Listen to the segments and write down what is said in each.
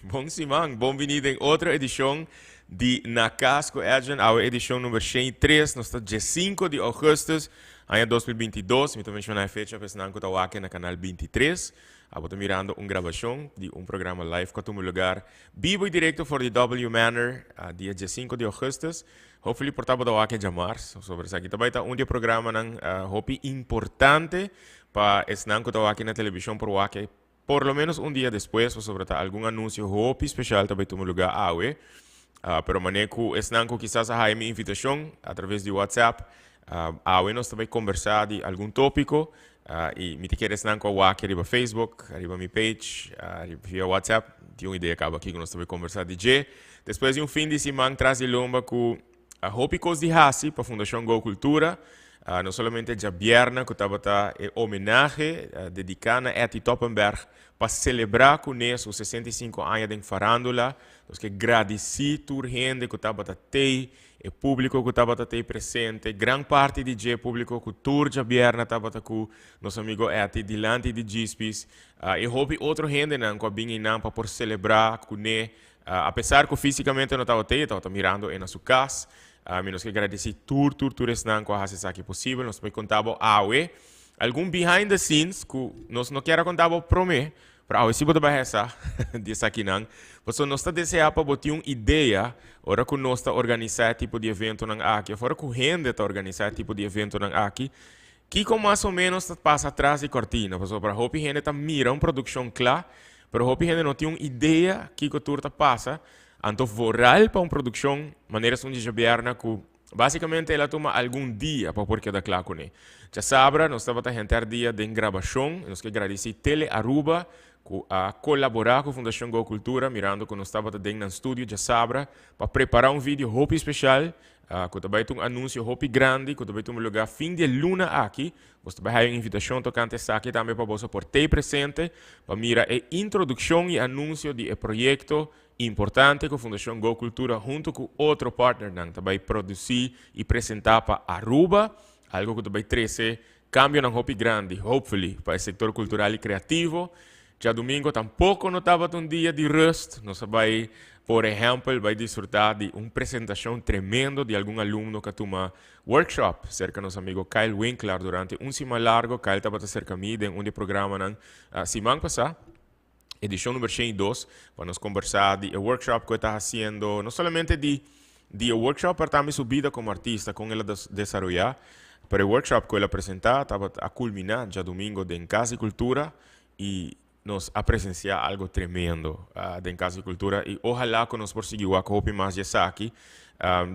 Bon siman, bon bini den otro edicion di Na Cas cu Edjean. Awe edicion number 103, nos ta 15 di augustus, aña 2022. Mi ta menciona e fecha pa esnan cu ta wak na canal 23. Abo ta mirando un grabacion di un programa live cu a tuma lugar bibo y directo for di W Manor, dia 15 di augustus. Hopefully por ta bo ta wak djamars. Sobre esaki ta bay ta un di e programanan hopi importante pa esnan cu ta wak na television por wak por lo menos un dia despues, pasobra ta algun anuncio hopi special ta bay tuma lugar awe. Pero mane cu esnan cu kisas a haya mi invitacion a traves di WhatsApp, awe nos ta bay combersa di algun topico, y mi ta kere esnan cu a wak riba Facebook, riba mi page, via WhatsApp, tin un idea caba kico nos ta bay combersa di dje. Despues di un fin di siman tras di lomba cu hopi cos di haci pa Fundacion Go Cultura, no solamente djabierna cu tabata e homenahe dedica na Etty Toppenberg pa celebra cune su 65 aña den farandula. Nos ke gradici tur hende cu tabata tey, e publico cu tabata tey presente, gran parti di dje publico cu tur djabierna tabata cu nos amigo Etty dilanti di Djispis, y hopi otro hendenan cu a bin eynan pa por celebra cune. Apesar cu fisicamente no tabata ey, e tabata mirando e na su cas. Mi nos ke gradeci tur, tur, tur esnan cu a haci esaki posibel. Nos por conta bo awe algun behind the scenes cu nos no kier a conta bo prome, pero awe si bo ta bay hesa di esakinan. Pasobra nos ta desea pa bo tin un idea ora cu nos ta organisa e tipo di eventonan aki of ora cu hende ta organisa e tipo di eventonan aki, kico mas o menos ta pasa tras di cortina. Pasobra hopi hende ta mira un produccion cla, pero hopi hende no tin un idea kico tur ta pasa. Anto vooral pa un produccion manera esun di djabièrnè cu basicamente el a tuma algun dia pa por keda cla cune. Djasabra nos tabata henter dia den grabacion y nos ke gradici Tele Aruba cu a colabora cu Fundacion Go Cultura mirando cu nos tabata den nan studio djasabra pa prepara un video hopi special cu ta bay ta un anuncio hopi grandi cu ta bay tuma lugar fin di e luna aki. Bos ta bay haya un invitacion tocante esaki tambe pa boso por tey presente pa mira e introduccion y anuncio di e proyecto importante cu Fundacion Go Cultura hunto cu otro partnernan ta bay produci y presenta pa Aruba, algo cu ta bay trece cambionan hopi grandi, hopefully, pa e sector cultural y creativo. Djadumingo tampoco no tabata un dia di rust, nos a bay, por ehempel, bay disfruta di un presentacion tremendo di algun alumno cu a tuma workshop cerca nos amigo Kyle Winklar durante un siman largo. Kyle tabata cerca mi den un di e programanan siman pasa. Edicion number 102, pa nos conversa di e workshop cu e ta haciendo, no solamente di di e workshop, pero tambe su bida como artista, con el a desaroya. Pero e workshop cu el a presenta tabata a culmina djadomingo den Cas di Cultura y nos a presencia algo tremendo den Cas di Cultura y ohala cu nos por sigui wak hopi mas di esaki.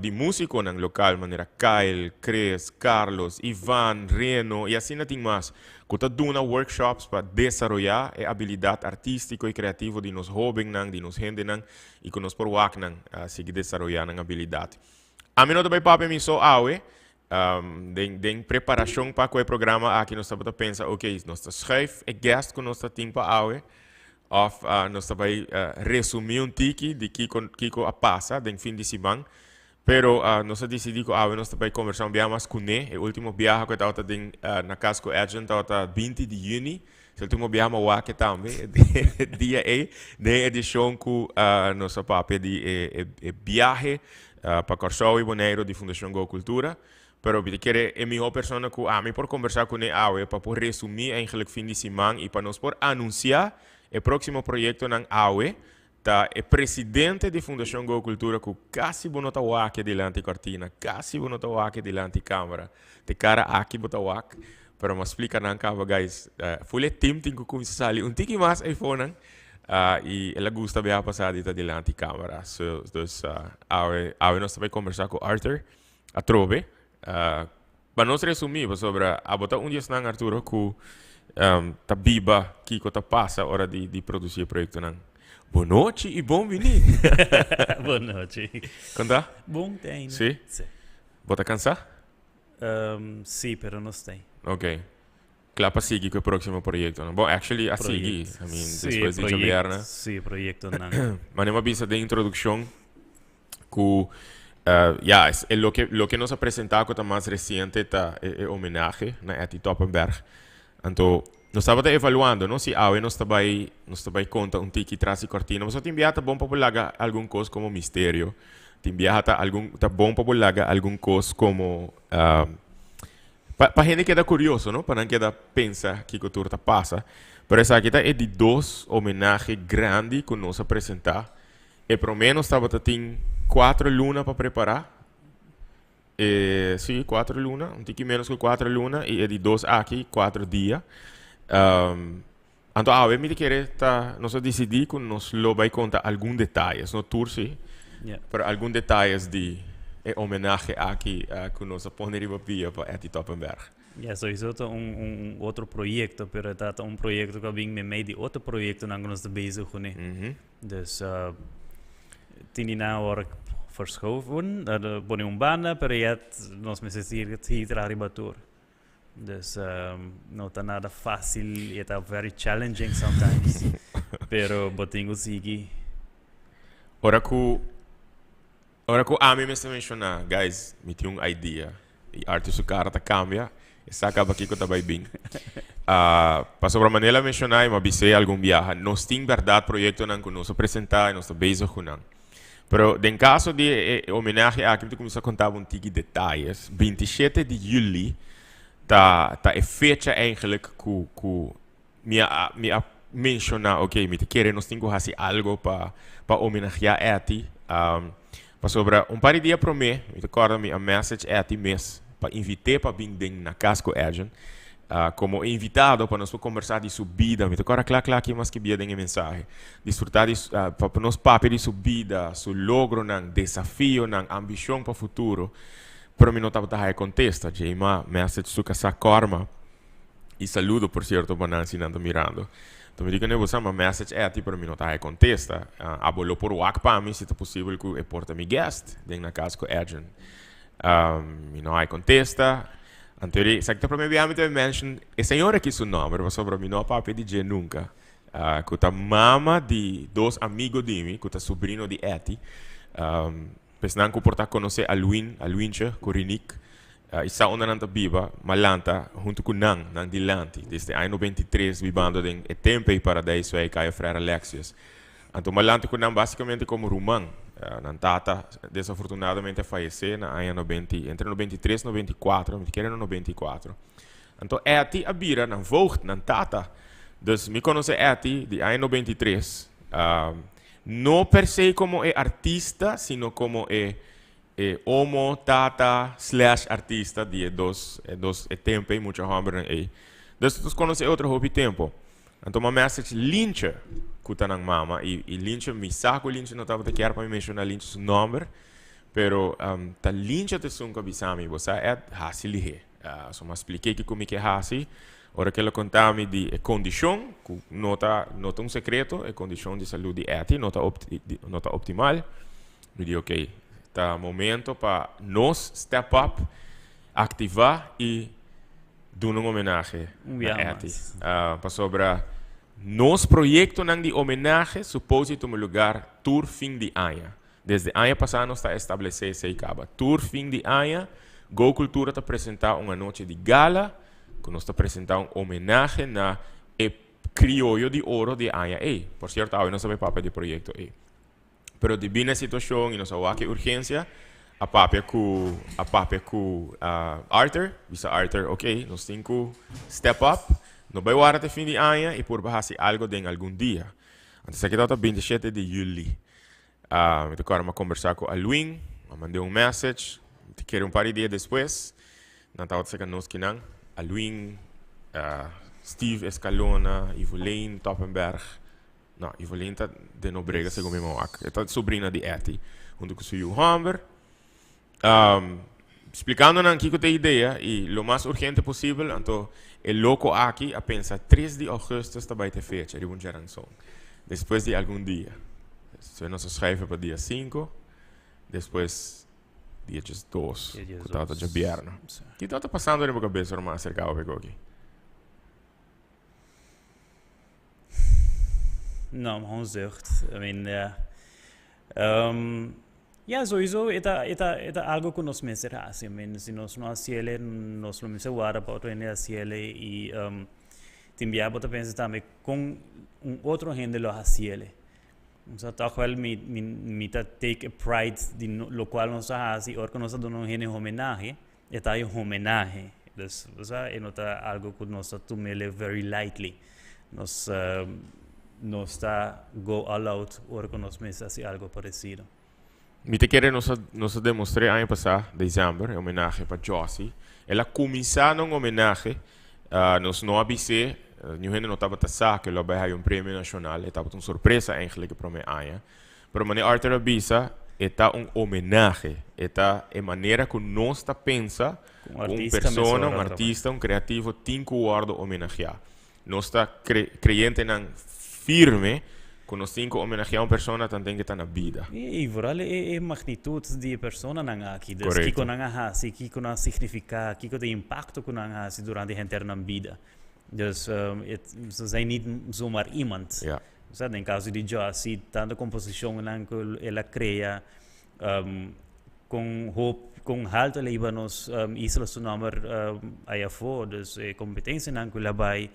Di musiconan local manera Kyle, Chris, Carlos, Ivan, Reno y asina tin mas cu ta duna workshops pa desaroya e abilidad artistico y creativo di nos hobennan, di nos hendenan y cu nos por wak nan sigui desaroya nan abilidad. Ami no ta bay papia mi so awe, den den preparacion pa cu e programa aki nos tabata pensa ok nos ta schuif e guest cu nos ta tin pa awe Of nos ta bai resumí un tiki di kiko kiko a pasa den fin di siman. Pero nos a disidí ku awe nos ta bai kombersá un biaha mas kuné. E último biaha ku e tabata den na kas ku Edjean tabata binti di yüni. E último biaha mi a wak e tambe e dia ei den e edishon ku nos a papia di e e biahe pa Kòrsou i Boneiru di Fundashon Go Kultura. Pero mi ta kere e mihó persona ku ami por kombersá kuné awe pa por resumí eigenlijk fin di siman i pa nos por anunsiá e próksimo proyektonan awe ta e presidente di Fundashon Go Kultura ku kasi bo no ta wak dilanti kòrtina, kasi bo no ta wak dilanti kámara. Te kara aki bo ta wak, pero mi a splika nan kaba guys, ful e tim tin ku kuminsá sali un tiki mas eifonan i el a gusta biaha pasá di ta dilanti kámara. So, dus awe awe nos ta bai kombersá ku Arthur. Atrobe, pa nos resumí, pasobra abo ta un di esnan, Arturo, ku ta biba kiko ta pasa ora di di produsí e proyektonan. Bon nochi i bon biní! Bon nochi. Kon ta? Bon, te ainda. Sí? Sí. Bo ta kansá? Sí, pero no stay. Ok. Kla pa sigui ku e próksimo proyektonan. Bon, actually a sigui. I mean, Sí, despues di djabièrnè. Sí, proyektonan. Manera mi a bisa den introdukshon, Ku ya, e loke loke nos a presentá ku ta mas resiente ta e e homenahe na Etty Toppenberg. Anto Nos tabata evaluando, no, si awe nos ta bai, nos ta bai konta un tiki tras di kortina. Pasobra tin biaha ta bon pa bo laga algun kos komo misterio. Tin biaha ta algun, ta bon pa bo laga algun kos komo, pa, pa hende keda kurioso, no, pa nan keda pensa kiko tur ta pasa. Pero esaki ta e di dos homenahe grandi ku nos a presentá. E promé nos tabata tin kuatro luna pa prepará. E, sí, cuatro luna, un tiki menos ku cuatro luna y e di dos aki cuatro dia. Um, anto awe mi ta kere ta, nos a disidí ku nos lo bai konta algun detayes, no tur sí, pero algun detayes di e homenahe aki uh, ku nos a pone riba pia pa Etty Toppenberg. Ja, sowieso ta un, un, un otro proyecto, pero ta ta un proyecto ku a bin meimei di otro proyectonan ku nos ta bezig kuné. Mm -hmm. Dus uh, tin di nan ora verschoven, uh, pone un banda, pero ya nos mester sigui sigui traha riba tur. Dus um, no ta nada fácil, e ta very challenging sometimes. Pero bo tin ku sigui. Ora ku Ora ku ami mester menshoná, guys, mi tin un idea. I Arthur su kara ta kambia. E sa kaba kiko ta bai bin. Pasobra manera el a menshoná i mi a bis'é algun biaha, nos tin bèrdat proyektonan ku nos a presentá i nos ta bezig ku nan. Pero den kaso di e homenahe aki mi ta kuminsá konta bo un tiki detayes. Bintishete di yüli ta ta e fecha eigenlijk ku ku Mi a mi a menciona, ok, mi ta kere nos tin cu haci algo pa pa homenagia Etty. Pasobra un par di dia prome, mi ta corda mi a message Etty mes pa invit'é pa bin den Na Cas cu Edjean como invitado pa nos por combersa di su bida. Mi ta corda cla cla kimas ki bia den e mensahe. Disfruta di pa nos papia di su bida, su logronan, desafionan, ambicion pa futuro. Pero mi no tabata haya contesta. Djei m'a message su casá Corma. Y saludo por cierto pa nan si nan ta mirando. Enton mi di kende bo sa ma message eti pero mi no ta haya contesta. Abo lo por wak pa mi si ta posibel cu e por ta mi guest den na cas cu Edjean. Mi no haya contesta. Anto di esaki ta prome bia mi ta mention e señor aki su nomber pasobra mi no a papia di dje nunca. Cu ta mama di dos amigo di mi cu ta sobrino di Etty. Pesnan ku por ta konosé Alwin, Alwintje, ku Rinique, i sa unda nan ta biba, m'a lanta huntu ku nan, nan dilanti, desde aña 93 bibando den e tempe i Paradijswijk, Kaya Frère Alexius. Anto m'a lanta ku nan basikamente komo ruman. Nan tata desafortunadamente a fayesé na aña nobenta i, entre 93 i 94, mi ta kere na 94. Anto Etty a bira nan voogd, nan tata. Dus mi konosé Etty di aña 93. No per se como e artista, sino como e e omo, tata, slash artista di e dos e dos e tempo ei mucha hombernan ei. Dus nos conoce otro hopi tempo. Anto m'a message Lintje, cu ta nan mama, y y Lintje, mi sa cu Lintje no tabata kier pa mi menciona Lintje su nomber, pero ta Lintje ta esun cu a bisa mi, bo sa Ed, haci lihe. So m'a spliké kico mi ke haci. Ora ku el a konta mi di e kondishon, ku no ta no ta un sekreto, e kondishon di salú di Etty no ta no ta optimal, mi di okey, ta momento pa nos step up, aktivá i duna un homenahe na Etty. Pasobra nos proyektonan di homenahe supos di tuma lugar tur fin di aña. Desde aña pasá nos ta establesé esei kaba. Tur fin di aña, Go Cultura ta presentá un anochi di gala ku nos ta presentá un homenahe na e krioyo di oro di e aña ei. Por sierto, awe nos ta bai papia di e proyekto ei. Pero debí na e situashon i nos a wak e urgensia, a papia ku a papia ku Arthur, bisa Arthur, ok, nos tin ku step up, no bai warda te fin di aña i purba hasi algo den algun dia. Anto esaki tabata 27 di yüli. Mi ta kòrda mi a kombersá ku Alwin, mi a mand'é un message, mi ta kere un par di dia despues, nan tabata saka nos kinan, Alwin, Steve Escalona, Ivoleen Toppenberg, no, Ivoleen ta den Nobrega segun mi mawak, e ta sobrina di Etty, huntu ku su yu hòmber. Splikando nan kiko ta e idea i lo mas urgente posibel, anto e loko aki a pensa tres di augustus ta bai ta e fecha riba un djaranson. Despues di algun dia. So nos a schuiven pa dia sinku, despues dia diesdos, ku tabata djabièrnè. Ki tabata pasando den bo kabes ora mi a aserká bo p'e koki? No, gewoon zucht. I mean, ja. Ja, sowieso e ta, e ta, e ta algo ku nos mester hasi. I mean, si nos no hasiele, nos lo mester warda pa otro hende hasiele i um, Tin bia bo ta pensa tambe con un otro hende lo haciele. So toch wel mi ta take a pride di locual nos a haci. Ora cu nos a duna un hende homenahe, e ta e homenahe. Dus, bo sa, e no ta algo cu nos ta tumele very lightly. Nos ta go all out ora cu nos mester haci algo parecido. Mi ta kere nos a demostr'é aña pasá, december, e homenahe pa Jossy. El a kuminsá na un homenahe, nos no a bis'é, niun hende no tabata sa ku el lo bai haya un premio nashonal, e tabata un sorpresa eigenlijk e promé aña. Pero manera Arthur a bisa, e ta un homenahe, e ta e manera ku nos ta pensa ku un persona, un artista, un kreativo tin ku wòrdu homenageá. Nos ta kreyentenan firme ku nos tin ku homenageá un persona tanten ke ta na bida. I vooral e magnitud di e personanan aki. Dus kiko nan a hasi, kiko nan a signifiká, kiko ta e impakto ku nan a hasi durante henter nan bida. Dus ze zijn niet zomaar iemand. Osea, den kaso di Jossy, tantu komposishonnan ku el a krea, Con hoop, con halto el a hiba nos isla su nomber aya afó. Dus e competencianan cu el a bay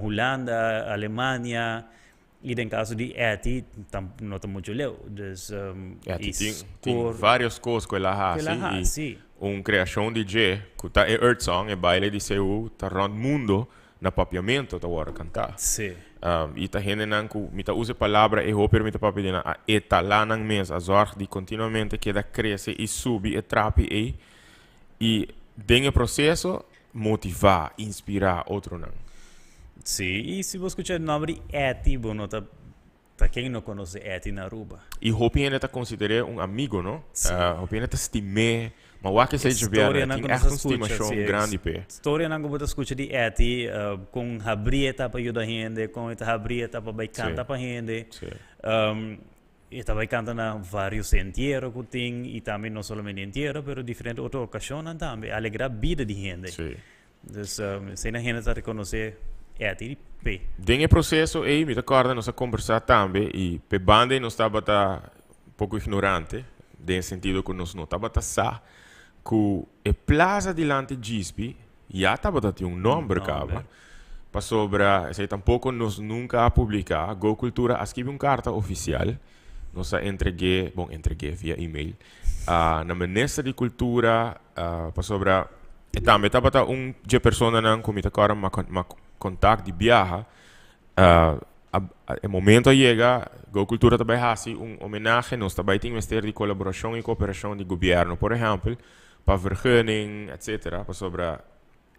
Hulanda, Alemania y den caso di Etty no ta mucho leu. Dus Etty tin varios cos cu el a haci y un creacion di dje cu ta e Earth Song, e baile di CU ta rond mundo na papiamento ta wòrdu kantá. Sí. I ta hendenan ku, mi ta usa e palabra e hopi mi ta papia di nan, a etalá nan mes, a zòrg di kontinuamente keda krese i subi e trapi ei i den e proseso motivá, inspirá otronan. Sí, i si bo skucha e nòmber di Etty bo no ta Ta ken no conoce Etty na Aruba? Y hopi hende ta consider'é un amigo, no? Sí. Hopi hende ta stim'é. Ma wak esei djobièrnè, Historianan tin cu nos ègt a un scucha, stimacion sí. grandi p'e. Storianan cu bo ta scucha di Etty, con habri e ta pa yuda hende, con e ta habri e ta pa bai canta pa hende. Sí. E ta bai canta na varios entiero cu tin y tambe no solamente entiero, pero diferente otro ocasionnan tambe, alegra bida di hende. Sí. Dus esei hende ta rekonosé Etty p'e. Den e proseso ei mi ta kòrda nos a kombersá tambe i p'e banda ei nos tabata poko ignorante den e sentido ku nos no tabata sa ku e plaza dilanti Djispi ya tabata tin un nòmber kaba pasobra esei tampoko nos nunka a publiká. Go Cultura a skibi un karta ofisial nos a entreg'é, bon entreg'é via email na minister di cultura pasobra e tambe tabata un dje personanan cu mi ta acorda m'a contact di biaha e momento a yega Go Cultura ta bay haci un homenahe nos ta bay tin mester di colaboracion y cooperacion di gobierno por ehempel pa vergunning etcetera pasobra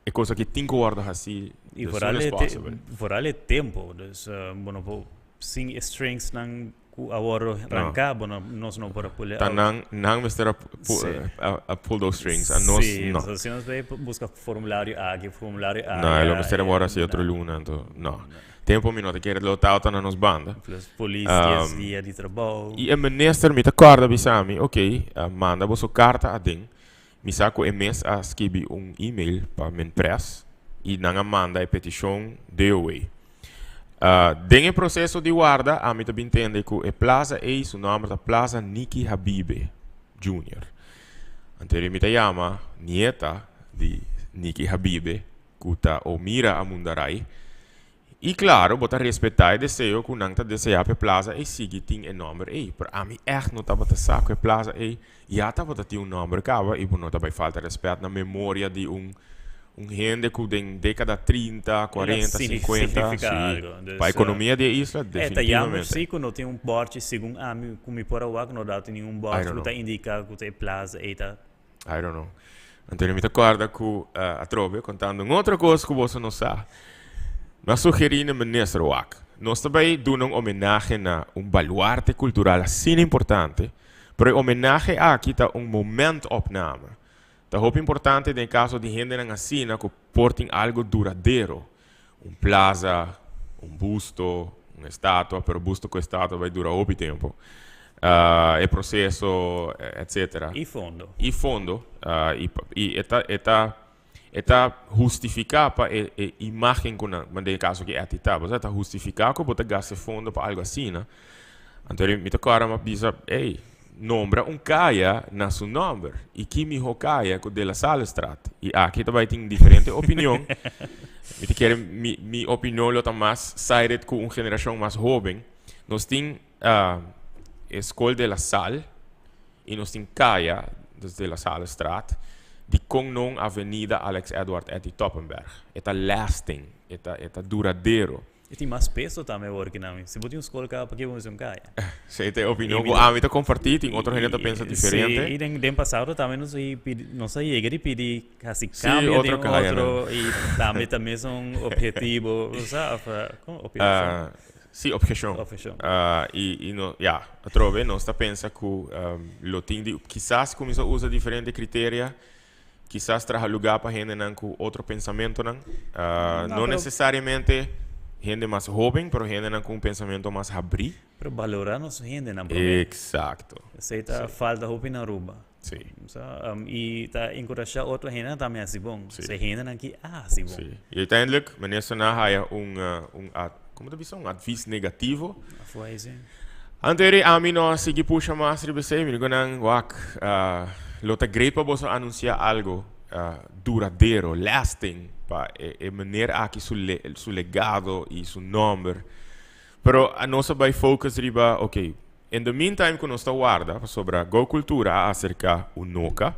e cos aki tin cu wordo haci Y as soon as possible. Vooral e tempo dus bo no por sin e strings nan Ku a wòrdu ranká, bo no, nos no por a pull it Ta out. nan, nan mester a pu, Sí. a, a pull those strings, a nos Sí, no. so si nos bay buska formulario aki, formulario No, e lo aya, mester a wòrdu hasi otro luna, anto no. Tempo mi no ta kere lo tawata na nos banda. Plus polis 10 dia di trabou. I e minister mi ta kòrda bisa mi, ok, manda boso karta aden. Mi sa ku e mes a skibi un email pa Minpres i nan a manda e petishon DOW. Den e proseso di warda ami ta bin tende ku e plaza ei su nòmber ta Plaza Nicky Habibe Junior. Anto mi ta yama nieta di Nicky Habibe ku ta Omira Amundaray. I klaro, bo ta respetá e deseo ku nan ta deseá pa e plaza ei sigui tin e nòmber ei. Pero ami ègt no tabata sa ku e plaza ei ya tabata tin un nòmber kaba i bo no ta bai falta rèspèt na memoria di un un hende ku den dékada 30, 40, 50, sí, pa ekonomia di e isla E ta jammer definitivamente. sí ku no tin un bòrchi segun ami ku mi por a wak no ta tin ningun I bòrchi don't ku ta know. indiká ku ta e plaza ei ta. I don't know. Antonio, mi ta corda cu atrobe, contando un otro cos cu boso no sa. Mi a sugeri na minister wak, nos ta bay duna un homenahe na un baluarte cultural asina importante, pero e homenahe aki ta un momentopname. Ta hopi importante den caso di hendenan asina cu por tin algo duradero, un plaza, un busto, un estatua, pero busto cu estatua bay dura hopi tempo. E proceso, etcetera. Y fondo. Y fondo. Y e ta, e ta, e ta hustifica pa e, e imagen cu nan, den e caso cu Etty ta, bo sa, ta hustifica cu bo ta gasta e fondo pa algo asina. Anto mi ta cora, mi a bisa, ey, Nombra un kaya na su nòmber. I ki mihó kaya ku De La Sallestraat? I aki ta bai tin diferente opinion. Mi ta kere mi mi opinion lo ta mas sided ku un generashon mas hóben. Nos tin e skol De La Salle i nos tin kaya, dus De La Sallestraat. Dikon no un avenida Alex Edward Etty Toppenberg? E ta lasting, e ta e ta duradero. E tin mas peso tambe awor ki nan. Si bo tin un skol kaba, pake bo mester un kaya? Esei ta e opinion ku ami ta kompartí, tin otro hende ta pensa diferente. Sí, i den pasado tambe nos a pidi, nos a yega di pidi hasi kambio den otro i tambe ta mesun obhetivo, bo sa, òf kon obheshon? Sí, obheshon. Obheshon. I no, ya, atrobe nos ta pensa ku lo tin di kisas kuminsá usa diferente kriteria. Kisas traha lugá pa hendenan ku otro pensamentonan. No nesesariamente hende mas hóben, pero hendenan ku un pensamentu mas habrí. Pero balorá nos hendenan promé. Eksakto. Esei ta falta hopi na Aruba. Sí. Sa, i ta enkurashá otro hendenan tambe hasi bon. Sí. E hendenan ki a hasi bon. Sí. I uiteindelijk, minister nan a haya un, un, komo ta bisa? Un advis negativo. Afo ei sí. Anto eri ami no a sigui pusha mas riba esei, mi dico nan, Wak, lo ta great pa boso anuncia algo duradero, lasting, pa e meneer aki su su legado y su nomber. Pero nos a bay focus riba, ok, in the meantime cu nos ta warda, pasobra Go Cultura a acerca Unoca,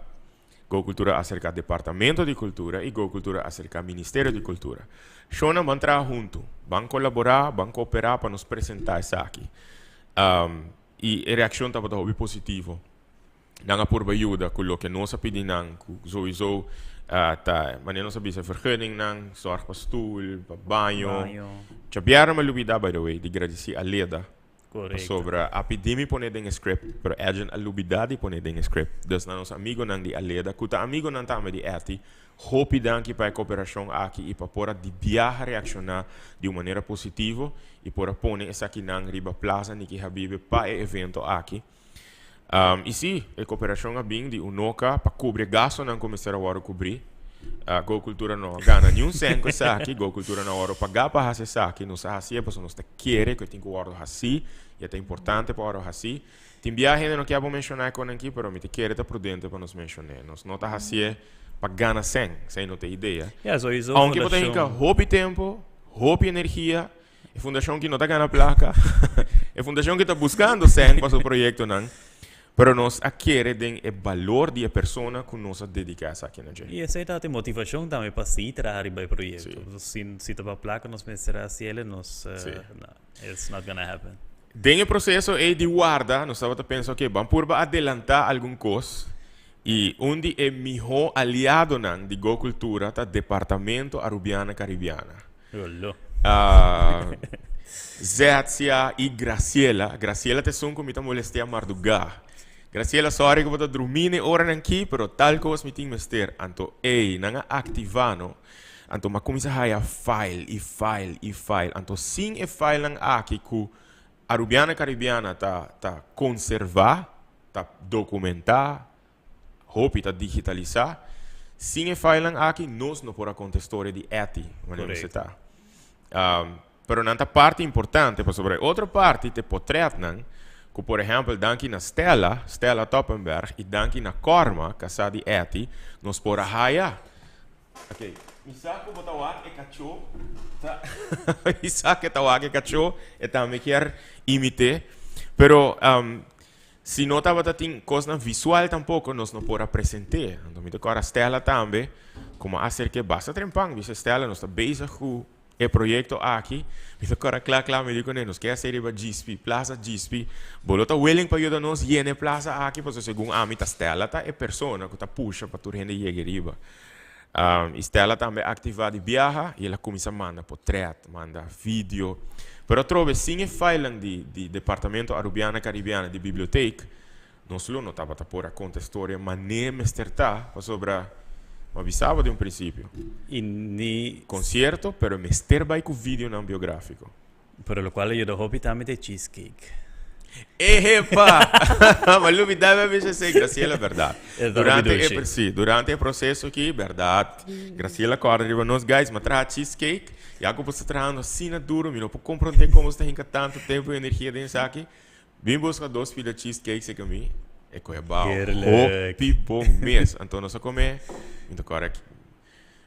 Go Cultura a acerca Departamento di Cultura y Go Cultura a acerca Ministerio di Cultura. Shownan ban traha hunto, ban colabora, ban coopera pa nos presenta esaki. Y e reaccion tabata hopi positivo. Nan a purba yuda cu loke nos a pidi nan, cu sowieso ta, manera nos a bisa, vergunningnan, zorg pa stoel, pa baño. Baño. Djabièrnè mi a lubida, by the way, di gradici Aleda. Correcto. Pasobra a pidi mi pone den e script, pero Edjean a lubida di pone den e script. Dus na nos amigonan di Aleda, cu ta amigonan tambe di Etty, hopi danki pa e cooperacion aki y pa por a di biaha reacciona di un manera positivo y por a pone esakinan riba Plaza Nicky Habibe pa e evento aki. Y si, e cooperacion a bin di Unoca pa cubri e gastonan cu mester a worde cubri. Go Cultura no a gana ni un cent cu esaki, Go Cultura no a worde paga pa haci esaki, nos a haci'e pasobra nos ta kere cu e tin cu worde haci y e ta importante pa worde haci. Tin bia hende no kier bo menciona e conan aki, pero mi ta kere ta prudente pa nos mencion'e. Nos no ta haci'e pa gana cent, esey no ta e idea. Ya, sowieso Aunke bo ta hinca fundacion. hopi tempo, hopi energia, E fundashon ki no ta gana plaka, e fundashon ki ta buskando sèn pa su proyektonan, pero nos a kere den e balor di e persona ku nos a dediká esaki na dje. I esei tabata e motivashon tambe pa sigui traha riba e proyekto. Sí. Si ta pa plaka nos mester hasi el, nos, Sí. no, it's not gonna happen. Den e proseso ei di warda, nos tabata pensa, oke, ban purba adelantá algun kos, i un di e mihó aliadonan di Go Cultura ta Departamento Arubiana Caribiana. Lolo. Zetsia i Graciela. Graciela ta esun ku mi ta molestea mardugá. Graciela, sorry ku bo ta drumí n'e oranan ki, pero tal kos mi tin mester. Anto, ey, nan a aktivá no. Anto m'a kuminsá haya file i file i file. Anto sin e filenan aki ku Arubiana Caribiana ta ta konservá, ta dokumentá, Hopi ta digitalisá. Sin e filenan aki nos no por a konta e storia di Etty, manera mester ta. Pero nan ta parti importante pasobra e otro parti ta e potretnan ku por ehèmpel danki na Stella, Stella Toppenberg, i danki na Corma, kasá di Etty, nos por a haya. Ok, mi sa ku bo ta wak e kachó ta mi sa ku e ta wak e kachó, e tambe kier imit'é, pero Si no tabata tin kosnan visual tampoco nos no por a present'é. Anto mi ta kòrda Stella tambe komo a aserk'é basta trempan. Bisa Stella nos ta bezig ku e proyekto aki. Mi ta kòrda kla kla mi di kuné nos ke hasi riba Djispi, Plaza Djispi. Bo lo ta willing pa yuda nos yena e plaza aki? Pasobra segun ami ta Stella ta e persona ku ta pusha pa tur hende yega riba. I Stella tambe a aktivá di biaha i el a kuminsá manda potrèt, manda video. Pero atrobe sin e filenan di di Departamento Arubiana Caribiana di Biblioteek, nos lo no tabata por a konta e storia manera mester ta, pasobra mi a bisa bo di un prinsipio. I ni. Konsierto, pero mester bai ku videonan biográfiko. Pero locual a yuda hopi tambe ta e cheesecake. Epa! Ma lubida mi a bisa esei, Graciela, berdad. E ta hopi Durante e, dushi. sí, durante e proceso aki, berdad, Graciela corda riba nos, guys, m'a traha cheesecake, ya cu bo sta trahando asina duro, mi no por comprende como bo sta hinca tanto tempo y energia den esaki. Bin busca dos pida cheesecake cerca mi. E koe bao. Heerlijk. Hopi bon mes. Anto nos a come, mi ta kòrda ki,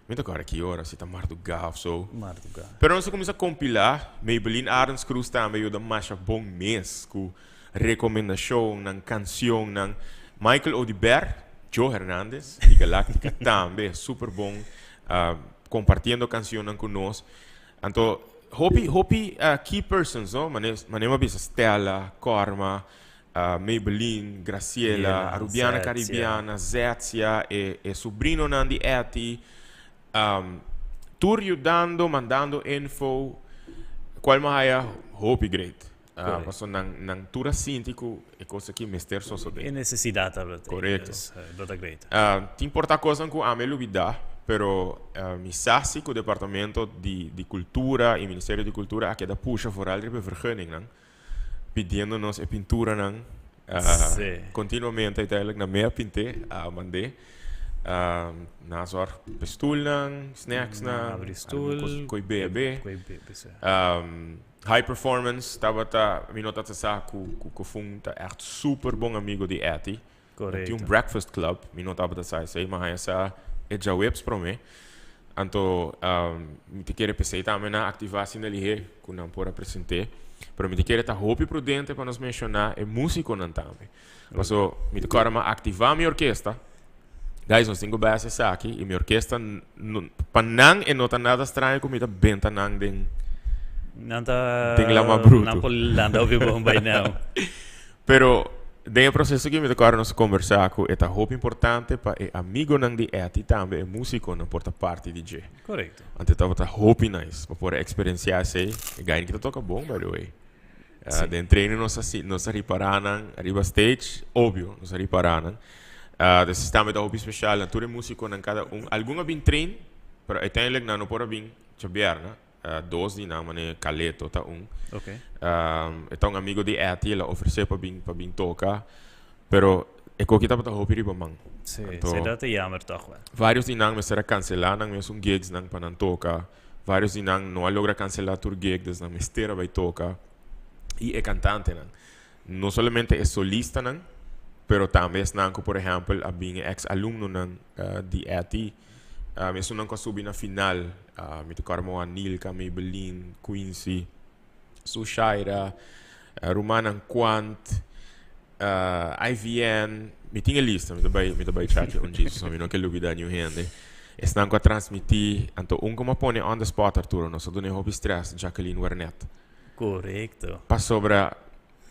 mi ta kòrda ki ora, si ta mardugá of so. Mardugá. Pero nos a kuminsá kompilá. Maybelline Arends Cruz tambe yuda masha bon mes ku rekomendashonnan, kansionnan. Michael Oduber, Joe Hernandez di Galactica tambe super bon kompartiendo kansionnan ku nos. Anto hopi hopi key persons no, mane mane mi a bisa Stella, Corma, Maybelline, Graciela, Arubiana Caribiana, Zetsia, e e subrinonan di Etty, tur yudando, mandando info, cual mi a haya hopi great. Pasobra nan nan tur a sinti cu e cos aki mester sosode. E necesidad tabata. Correcto. Dus dat ta great. Tin por ta cosnan cu ami a lubida, pero mi sa si cu Departamento di di Cultura y Ministerio di Cultura a keda pusha vooral riba e vergunningnan, pidiendo nos e pinturanan continuamente. Uiteindelijk nan mi a pint'é, a mand'é. Nan a zorg pa e stoelnan, snacksnan, Abri stoel, koe bebe. Koe bebe, sí. High Performance tabata, mi no tabata sa ku ku Kofun ta ègt super bon amigo di Etty. Korekto. Tin un breakfast club, mi no tabata sa esei, mi a haña sa e djaweps promé. Anto mi ta kere p'esei tambe nan aktivá asina lihé ku nan por a present'é. Pero mi ta kere ta hopi prudente pa nos menshoná e músikonan tambe. Paso mi ta kòrda mi a aktivá mi orkesta. Guys, nos tin ku bai hasi esaki i mi orkesta pa nan e no ta nada straño ku mi ta benta nan den Nan ta den lama bruto. Nan por landa hopi bon by now. Pero den e proseso aki mi ta kòrda nos a kombersá ku e ta hopi importante pa e amigonan di Etty tambe e músikonan por ta parti di dje. Korekto. Anto e tabata hopi nice pa por a eksperensiá esei. E gainan ki ta toka bon by the way. Sí. Den training nos a si nos a ripará nan riba stage, obvio, nos a ripará nan. Dus tambe ta hopi special na tur e musiconan cada un. Algun a bin train, pero uiteindelijk nan no por a bin djabièrnè. Dos di nan, manera Caleto ta un. Okay. E ta un amigo di Etty, el a ofresé pa bin pa bin toca, pero e koki tabata hopi riba man. Sí, Anto, sí, dat ta jammer toch wel. Varios di nan mester a cancelá nan mesun gigsnan pa nan toca. Varios di nan no a logra cancela tur gig, dus nan mester a bay toca. Y e cantantenan. No solamente e solistanan, pero tambe esnan cu por ehempel a bin e ex alumnonan di ETI. Esunnan cu a subi na final, mi ta acorda moa Nilka, Maybelline, Quincy, Sushaira, rumannan Quant, IVN, mi tin e lista, mi ta bai, mi ta bai chaki un djis, pasobra mi no ke lubida niun hende. Esnan ku a transmití, anto un ku mi a pone on the spot, Arturo, nos a duna e hopi stress, Jacqueline Wernet. Korekto. Pasobra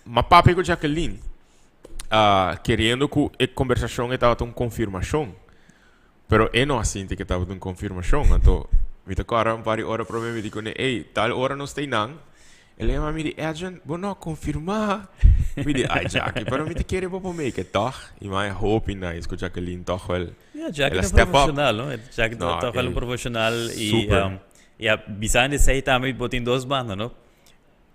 mi a papia ku Jacqueline, keriendo ku e kombersashon e tabata un konfirmashon. Pero e no a sinti ke tabata un konfirmashon. Anto mi ta kòrda un par di ora promé mi di kuné, Ey, tal ora nos ta einan. El a yama mi di, Edjean, bo no a konfirmá? Mi di, Ay, Jackie, pero mi ta kere bo por make it tòg. I mi a hopi nice ku Jacqueline tòg wel. Ja, Jackie El a ta step up. profesional, no? Jackie ta No, tòg wel un ey, profesional i, super. ja, bisando esei tambe bo tin dos banda, no?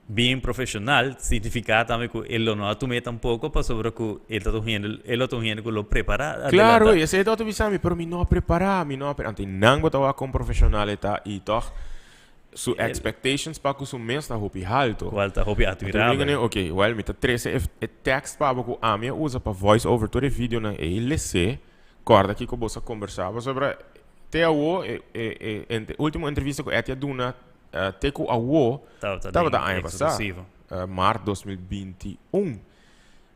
Bien profesional significa tambe cu e lo no a tum'é tampoco pasobra cu e ta un hende, e lo ta un hende cu lo prepara Claro, adelanta. y esey ta otro bisa mi, pero mi no a prepara, mi no a pre-. Anto nan bo ta wak con profesional e ta y toch su expectations pa cu su mes ta hopi halto. Cual ta hopi Anto mi admirabel. diga, ok, well, mi ta trece e, e tekst pa bo cu ami a usa pa voice over tur e videonan ey, les'é, corda kico bo sa combersa, pasobra te awo e, e, e, e ultimo entrevista cu Etty a duna Te ku awo tabata aña pasá, maart 2021.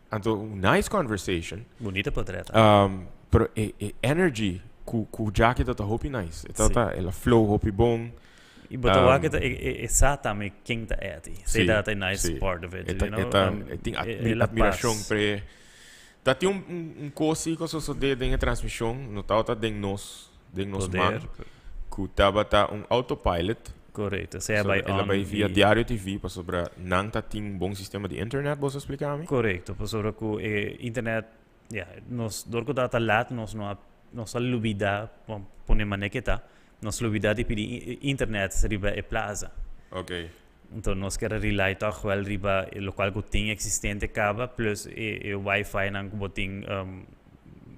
Anto un nice conversation. Bunita portret. Pero e e energy ku ku Jackie ta ta hopi nice. E tabata el a flow hopi bon. I bo ta wak e e sa tambe ken ta Etty. Si, Esei ta e nice part of it, you know. E ta e tin admirashon p'e. Ta tin un un kos si ku a sosodé den e transmishon, no tabata den nos den nos man ku tabata un autopilot. Korekto, esei a bai El a on bai via i Diario TV pasobra nan ta tin un bon sistema di internet, bo sa splika mi? Korekto, pasobra ku e internet, ya, nos dor ku tabata lat nos no a nos a lubida pa pone manera ke ta, nos lubida di pidi internet riba e plaza. Ok. Enton nos kier a rely tòg wèl riba e lokual ku tin eksistente kaba plus e e wifi nan ku bo tin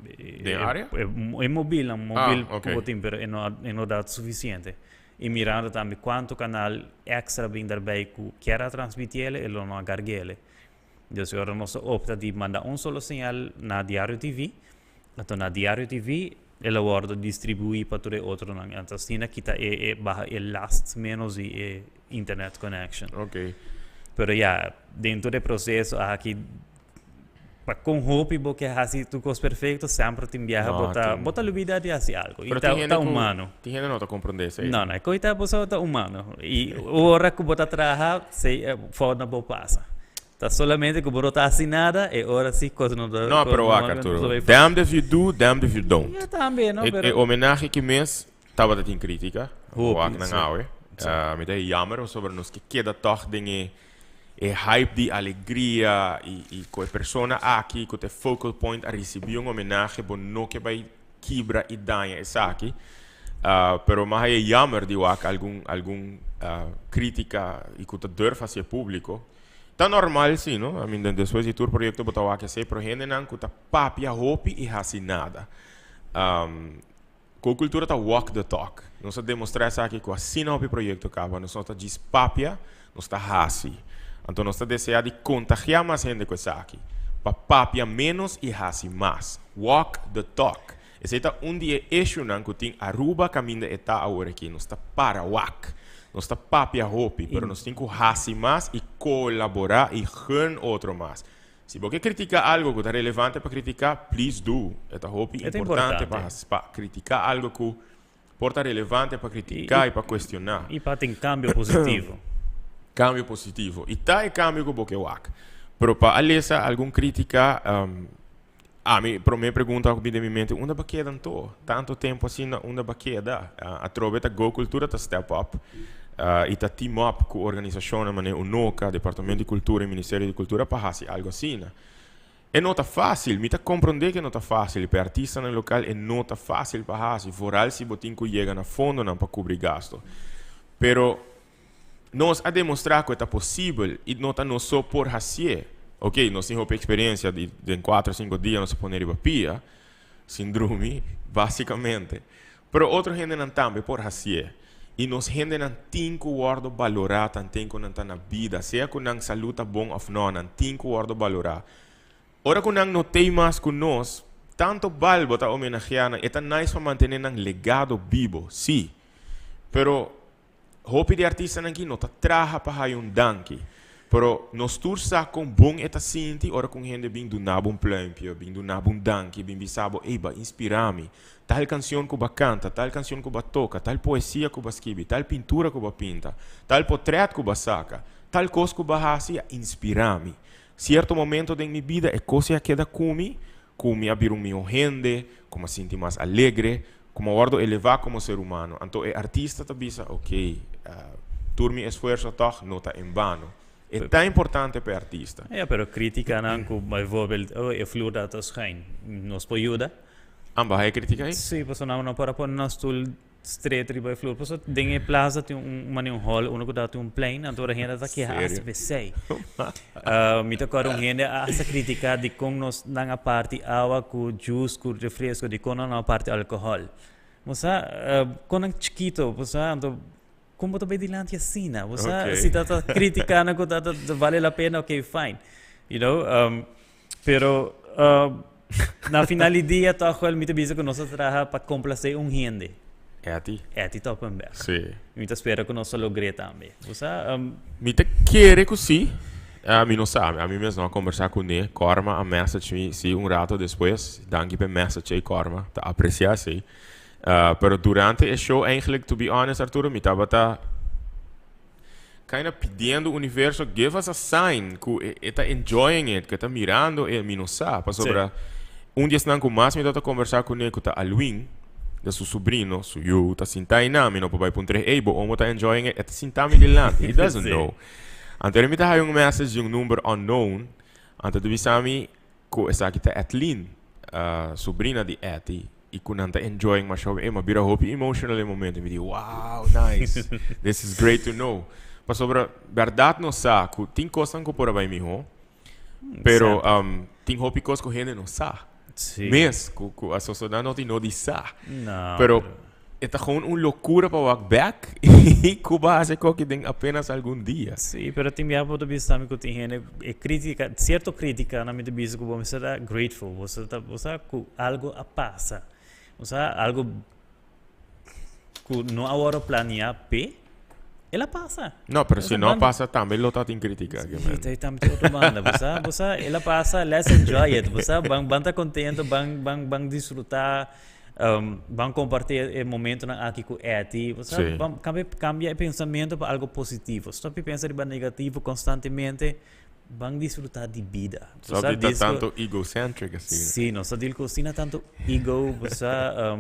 Den área? E mobil nan mobil Ah, ku bo ok. tin pero e no e no da sufisiente. I mirando tambe kuantu kanal èkstra bin darbei ku kier a transmitiele e lo no a kargele. Dus ora nos opta di manda un solo señal na Diario TV, anto na Diario TV el a wordo distribui pa tur e otronan. Anto asina kita e, e baha e last menos di e internet connection. Pero ja, dentro di e proceso aki, pa con hopi bo ke haci tur cos perfecto, semper tin biaha No, bo ta, bo ta lubida di haci algo. Y Pero ta, tin hende ta cu humano. Tin hende no ta comprende esey. No, no, e ta boso ta humano. Y ora cu bo ta traha, sey, fout na bo pasa. Ta solamente cu bo no ta haci nada, e ora si cos no ta. No, pero wak, Arturo. Damned if you do, damned if you don't. Ja, tambe, no, E, pero e homenahe ki mes tabata tin critica. Hopi, Wak nan si. awe. Mi ta jammer sobre nos ke keda toch den e e hype di alegria y y cu e persona aki cu ta e focal point a ricibi un homenahe, bo no ke bay kibra y daña esaki. Pero mas e jammer di wak algun critica y cu ta durf haci e publico. Ta normal si, no? I mean, despues di tur proyecto bo ta wak esey, pero hendenan cu ta papia hopi y haci nada. Go Cultura ta walk the talk. Nos a demostra esaki cu asina hopi proyecto caba. Nos no ta djis papia, nos ta haci. Anto nos ta desea di contagia mas hende cu esaki. Pa papia menos y haci mas. Walk the talk. Esey ta un di e issuenan cu tin Aruba caminda e ta awor aki. Nos ta para wak. Nos ta papia hopi, pero nos tin cu haci mas y colabora y gun otro mas. Si bo ke critica algo cu ta relevante pa critica, please do. E ta hopi E ta importante importante. pa critica algo cu por ta relevante pa critica y pa cuestiona. Y pa tin cambio positivo. Cambio positivo. Y ta e cambio cu bo ke wak. Pero pa a lesa algun critica, ami prome pregunta cu bin den mi mente, unda bo keda anto? Tanto tempo asina, unda bo keda? Atrobe ta Go Cultura ta step up y ta team up cu organisacionnan manera UNOCA, Departamento di Cultura y Ministerio di Cultura pa haci algo asina. E no ta facil, mi ta comprende cu e no ta facil, pa e artistanan local e no ta facil pa haci, vooral si bo tin cu yega na fondonan pa cubri gasto. Pero nos a demostra cu e ta posibel y no ta nos so por hacié. Ok, nos tin hopi experiencia di den 4, 5 dia nos a pone riba pia, sin drumi, basicamente. Pero otro hendenan tambe por hacié. Y nos hendenan tin cu wordo balora tanten cu nan ta na bida, sea cu nan salud ta bon of no, nan tin cu wordo balora. Ora cu nan no tey mas cu nos, tanto bal bo ta homenagea nan, e ta nice pa mantene nan legado bibo, si. Pero hopi di artistanan aki no ta traha pa haya un danki. Pero nos tur sa con bon e ta sinti ora cu un hende bin duna bo un pluimpje, bin duna bo un danki, bin bisa bo, "Ey, b'a inspira mi. Tal cancion cu b'a canta, tal cancion cu b'a toca, tal poesia cu b'a skibi, tal pintura cu b'a pinta, tal portret cu b'a saca, tal cos cu b'a haci a inspira mi. Cierto momento den mi bida e cos a keda cu mi, cu mi a bira un miho hende, cu mi a sinti mas alegre, cu mi a wordo eleva como ser humano." Anto e artista ta bisa, "Ok, tur mi esfuerzo toch no ta en vano." E ta importante pa e artista. Ja, pero critica nan cu bijvoorbeeld, oh, e vloer dat ta schuin. Nos por yuda. Amba, hay critica ey? Si, pasobra nan no por a pone nan stoel straight riba e vloer. Pasobra den e plaza tin un mane un hall, uno cu ta tin un plein, anto ora hende ta keha Serio? hasta p'esey. Mi ta acorda un hende a hasta critica di con nos nan a parti awa cu juice, cu refresco, di con nan no a parti alcohol. Bo sa, con nan chikito, bo sa, anto con bo ta bay dilanti asina? Bo sa, si ta ta critica nan cu ta ta vale la pena, ok, fine. Pero na final di dia toch wel mi ta bisa cu nos a traha pa complace un hende. Etty. Etty Toppenberg. Mi ta spera cu nos a logr'é tambe. Bo sa, Mi ta kere cu si. Mi no sa. Ami mes no a conversa cu ne. Corma a message mi si un rato despues. Danki p'e message ey, Corma. Ta aprecia esey. Pero durante e show eigenlijk, to be honest, Arturo, mi tabata kinda pidiendo universo, give us a sign cu e ta enjoying it, cu e ta mirando e, mi no sa. Pasobra un di esnan cu mas mi tabata conversa cu ne, cu ta Alwin, da su sobrino, su yu, ta sinta eynan, mi no por bay puntra, "Ey, bo omo ta enjoying it?" E ta sinta mi dilanti. He doesn't know. Anto mi ta haya un message di un number unknown, anto ta bisa mi cu esaki ta Etleen, sobrina di Etty, y cu nan ta enjoying masha hopi. Ey, m'a bira hopi emotional e momento. Mi di, "Wow, nice. This is great to know." Pasobra, berdad nos sa cu tin cosnan cu por a bay miho, pero tin hopi cos cu hende no sa. Mes, cu a sociedad no tin no di sa. No, Pero pero E ta gewoon un locura pa wak bek y cu bo a haci coki den apenas algun dia. Sí, pero tin bia bo ta bisa tambe cu tin hende e critica, cierto critica nan mi ta bisa cu bo mester ta grateful, bo sa ta, bo sa cu algo a pasa, bo sa algo cu no a worde planea p'e, el a pasa. No, pero si no a pasa tambe lo ta tin critica. Sí, ta tambe tin otro banda, bo sa, bo sa, el a pasa, let's enjoy it, bo sa, ban, ban ta contento, ban, ban, ban disfruta. Ban comparti e momentonan aki cu Etty. O sea, ban cambia, cambia e pensamento pa algo positivo. Stop di pensa riba negativo constantemente. Ban disfruta di bida. Stop di ta tanto egocentric asina. Sí, nos ta deal cu asina tanto ego. O sea,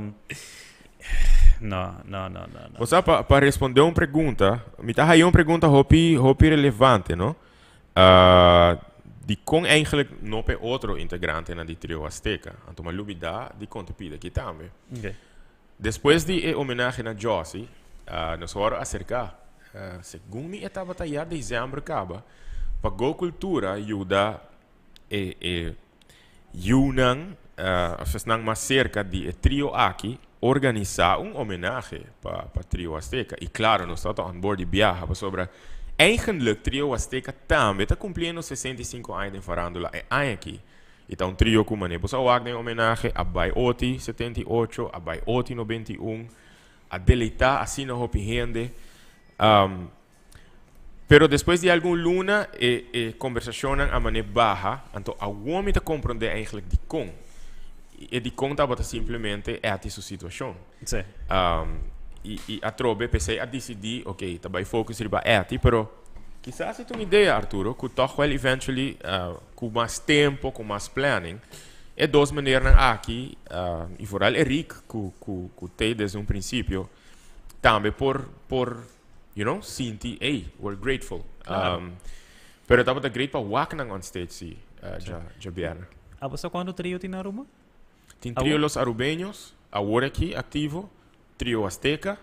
no, no, no, no, no. O sea, pa, pa responde un pregunta, mi ta haya un pregunta hopi, hopi relevante, no? Dikon eigenlijk no p'e otro integrantenan di Trio Azteca? Anto m'a lubidá dikon ta pidi aki tambe. Despues di e homenahe na Jossy, nos wòrdu aserká, segun mi e tabata ya desèmber kaba, pa Go Cultura yuda e e yunan òf esnan mas serka di e trio aki organisá un homenahe pa pa Trio Azteca. I klaro nos tabata on board di biaha pasobra eigenlik Trio Azteca tambe ta kumpliendo 65 aña den farándula e aña aki. I ta un trio ku manera bo sa wak den homenahe a bai oti 78, a bai oti 91, a deleitá asina hopi hende. Pero despues di algun luna e e kombersashonnan a man'é baha, anto awor mi ta komprondé eigenlijk dikon. E dikon tabata simplemente Etty su situashon. Sí. I i atrobe p'esei a disidí, oké, ta bai focus riba Etty, pero kisas e ta un idea, Arturo, ku tòg wèl eventually ku mas tempo, ku mas planning, e dos menernan aki, i vooral Eric ku ku ku t'ei desde un prinsipio, tambe por por you know, sinti, ey, we're grateful. Claro. Pero tabata great pa wak nan on stage, si, djabièrnè. Abo sa cuanto trio tin na Aruba? Tin Trio Los Arubeños, awor aki activo, Trio Azteca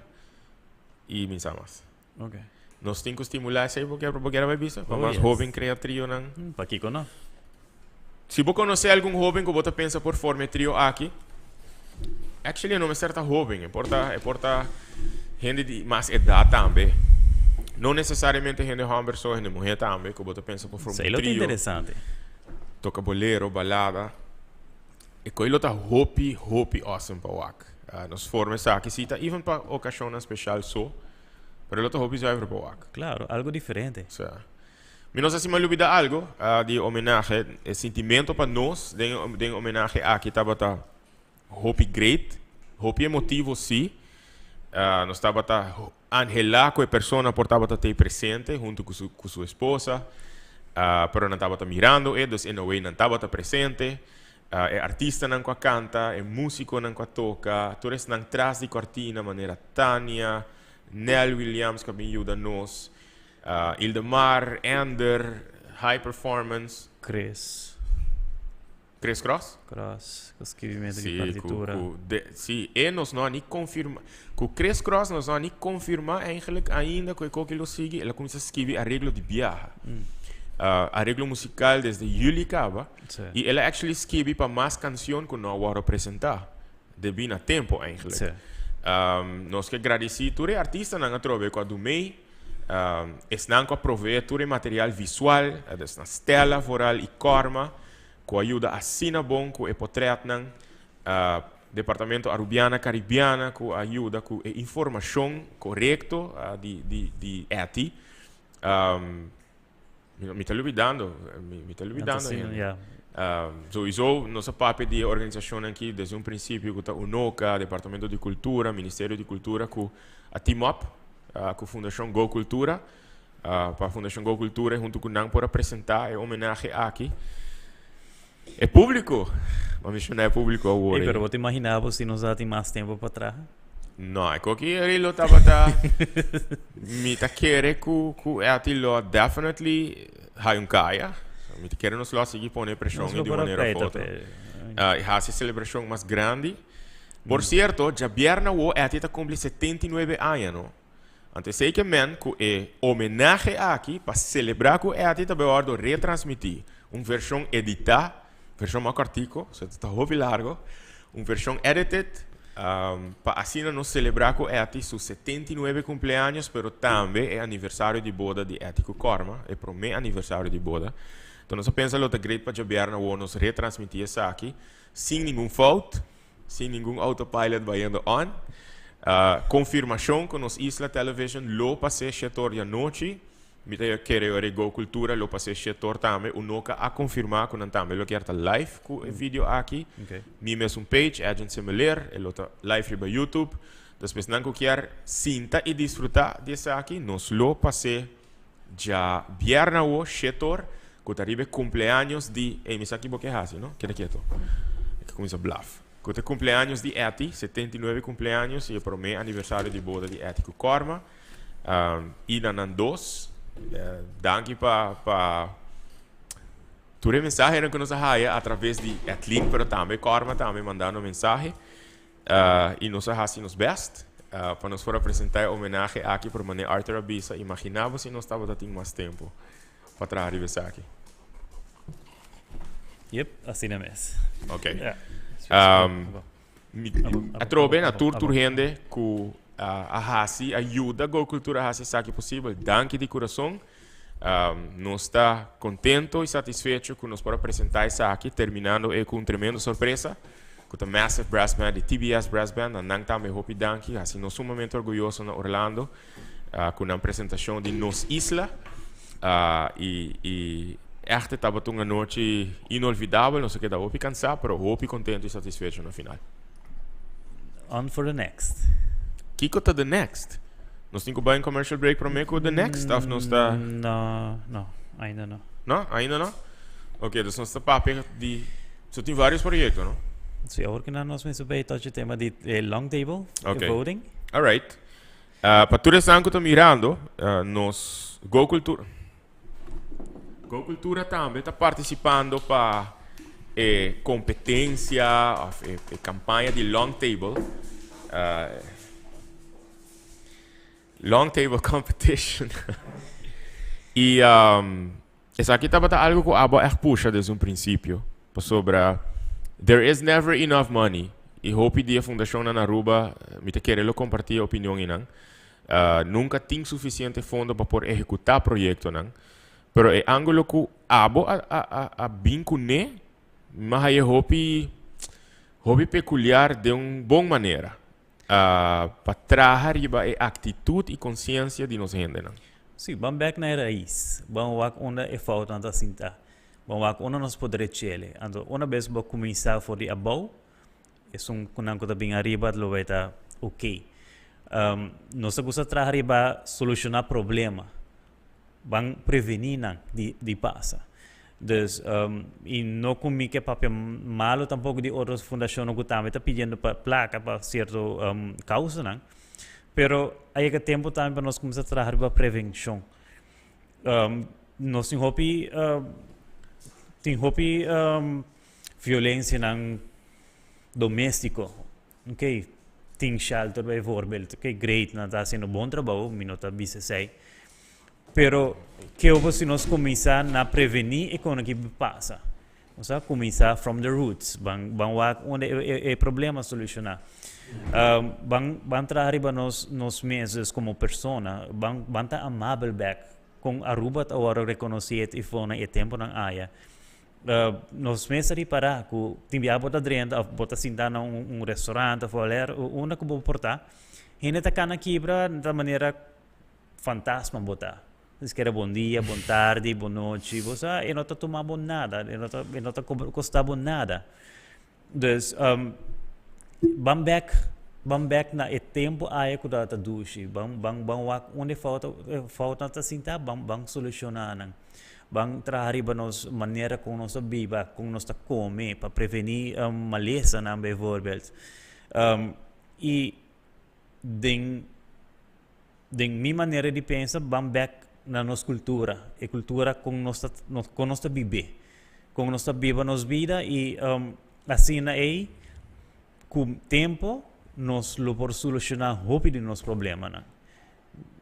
y mi sa mas. Ok. Nos tin cu stimula esey bo kier, bo kier a bay bisa? Pa Oh, mas yes. hoben crea trionan. Pakico no? Si bo conoce algun hoben cu bo ta pensa por forma e trio aki, actually e no mester ta hoben, e por ta, e por ta hende di mas edad tambe. No necesariamente hende homber so, hende muher tambe cu bo ta pensa por forma Esei un lo ta trio. interesante. Toca bolero, balada. E coy lo ta hopi, hopi awesome pa wak. Nos forma esaki si ta even pa ocasionnan special so, pero lo ta hopi zuiver pa wak. Claro, algo diferente. Sa. Mi no sa si mi a lubida algo di e homenahe. E sintimento pa nos den den e homenahe aki tabata hopi great, hopi emotivo si. Nos tabata anhela cu e persona por tabata tey presente hunto cu su cu su esposa, pero nan tabata mirando e, dus in a way nan tabata presente. E artistanan cu a canta, e musiconan cu a toca, tur esnan tras di cortina manera Tania, Nel Williams cu a bin yuda nos. Ildemar, Ender, High Performance. Chris. Chris Cross? Cross, ku skibimento di Sí, partitura. ku, ku de, sí, e nos no a ni konfirma. Ku Chris Cross nos no a ni konfirma eigenlijk ainda ku e koki lo sigui. El a kuminsá skibi areglo di biaha. Areglo musikal desde juli kaba. Sí. I el a actually skibi pa mas kansion ku no a wòrdu presentá. Debí na tempo eigenlijk. Sí. Nos ke gradisí tur e artistanan atrobe ku a dumei. Esnan ku a proveé tur e material visual, des na Stella vooral i Corma, ku a yuda asina bon ku e potrètnan, Departamento Arubiana Caribiana ku a yuda ku e informashon korekto di di di Etty. Mi ta lubidando, mi ta lubidando hende. Souiso nos a papia di e organisashonnan aki desde un prinsipio ku ta UNOCA, Departamento di Kultura, Ministerio di Kultura ku a team up ku Fundashon Go Kultura pa Fundashon Go Kultura huntu ku nan por a presentá e homenahe aki. E públiko, bo a menshoná e públiko awor. Ey, pero bo ta imaginá bo si nos a tin mas tempu pa traha? No, e koki eri lo tabata mi ta kere ku ku Etty lo definitely hay un kaya. Mi ta kere nos lo a sigui pone preshon Nos di lo un por a manera of pleita otro. p'e. I hasi e selebrashon mas grandi. Por sierto, djabièrnè awo Etty ta kumpli 79 aña, no? Anto esei ke men ku e homenahe aki pa selebrá ku Etty ta bai wòrdu retransmití, un vershon editá, vershon mas kòrtiku, so ta hopi largo, un vershon edited. Pa asina nos celebra cu Etty su 79 cumpleaños, pero tambe e aniversario di boda di Etty cu Corma, e prome aniversario di boda. Entonces nos a pensa lo ta great pa djabièrnè awor nos retransmiti esaki sin ningun fout, sin ningun autopilot bayendo on. Confirmacion cu nos Isla Television lo pas'é shetor di anochi. Mi ta kere ora e Go Cultura lo pas'é shetor tambe. Unoca a confirma cu nan tambe lo kier ta live cu e video aki. Mi mesun page, Edjean Semeleer, e lo ta live riba YouTube. Despues nan cu kier sinta y disfruta di esaki, nos lo pas'é djabièrnè awo shetor, cu ta riba e cumpleaños di, ey mi sa ki bo ke haci, no? Keda keto. E ke cuminsa blaf. Cu ta e cumpleaños di Etty, 79 cumpleaños y e prome aniversario di boda di Etty cu Corma. Y na nan dos, danki pa pa tur e mensahenan cu nos a haya a traves di Etlin, pero tambe Corma tambe mandando mensahe. Y nos a haci nos best pa nos por a presenta e homenahe aki, pero mane Arthur a bisa, imagina bo si nos tabata tin mas tempo pa traha riba esaki. Yep, asina mes. Ok. Atrobe na tur tur hende ku a hasi, a yuda Go Cultura hasi esaki posibel. Danki di kurason. Nos ta kontento i satisfecho ku nos por a presentá esaki, terminando e ku un tremendo sorpresa, ku ta Massive Brass Band di TBS Brass Band. Na nan tambe hopi danki. Hasi nos sumamente orguyoso na Orlando ku nan presentashon di Nos Isla. I ègt e tabata un anochi inolvidabel. Nos a keda hopi kansá, pero hopi kontento i satisfecho na final. On for the next. Kiko ta the next? Nos tin ku bai un commercial break promé ku the next of nos ta. No, no, ainda no. No, ainda no? Ok, dus nos ta papia di. So tin varios proyecto, no? Sí, awor ku nos mester bai touch e tema di e long table, e voting. Alright. Pa tur esnan ku ta mirando, nos Go Cultura. Go Cultura tambe ta participando pa e competencia of e campaña di long table. Long table competition. Y esaki tabata algo cu abo echt pusha desde un principio. Pasobra there is never enough money. Y hopi di e fundacionnan na Aruba, mi ta kere lo comparti e opinion einan. Nunca tin suficiente fondo pa por ehecuta proyectonan. Pero e angulo cu abo a a a a bin cune, mi a haya hopi hopi peculiar den un bon manera. Pa traha riba e actitud y conciencia di nos hendenan. Sí, ban bek na e rais. Ban wak unda e foutnan ta sinta. Ban wak unda nos por drech'ele. Anto, una bes bo cuminsa for di abou, esun cu nan cu ta bin ariba lo bay ta ok. Nos ta gusta traha riba soluciona problema. Ban preveni nan di di pasa. Dus, y no cu mi ke papia malo tampoco di otro fundacionnan cu tambe ta pidiendo pa placa pa cierto causanan, pero a yega tempo tambe pa nos cuminsa traha riba prevencion. Nos tin hopi tin hopi violencianan domestico. Ok, tin shelter bijvoorbeeld. Ok, great, nan ta haciendo bon trabou, mi no ta bisa esey. Pero ke obo si nos cuminsa na preveni e kono ki pasa? Nos a cuminsa from the roots, ban ban wak unda e e e problema soluciona. Ban ban traha riba nos nos mes dus como persona, ban ban ta amabel bek con Aruba ta worde reconoci et ifo na e temponan aya. Nos mes a ripará ku tin bia bo ta drenta òf bo ta sinta na un restaurant òf whatever, unda ku bo por ta, hende ta kana kibra ta manera fantasma bo ta. Ni sikiera bon dia, bon tardi, bon nochi, bo sa e no ta tuma bo nada, e no ta e no ta kosta bo nada. Dus ban bek ban bek na e tempu aya ku tabata dushi, ban ban ban wak unda e fout e foutnan ta sinta, ban ban solushoná nan. Ban traha riba nos manera kon nos ta biba, kon nos ta kome pa prevení malesanan bijvoorbeeld. I den den mi manera di pensa ban bek na nos kultura, e kultura kon nos ta kon nos ta bib'é, kon nos ta biba nos bida i asina ei ku tempo nos lo por solushoná hopi di nos problemanan.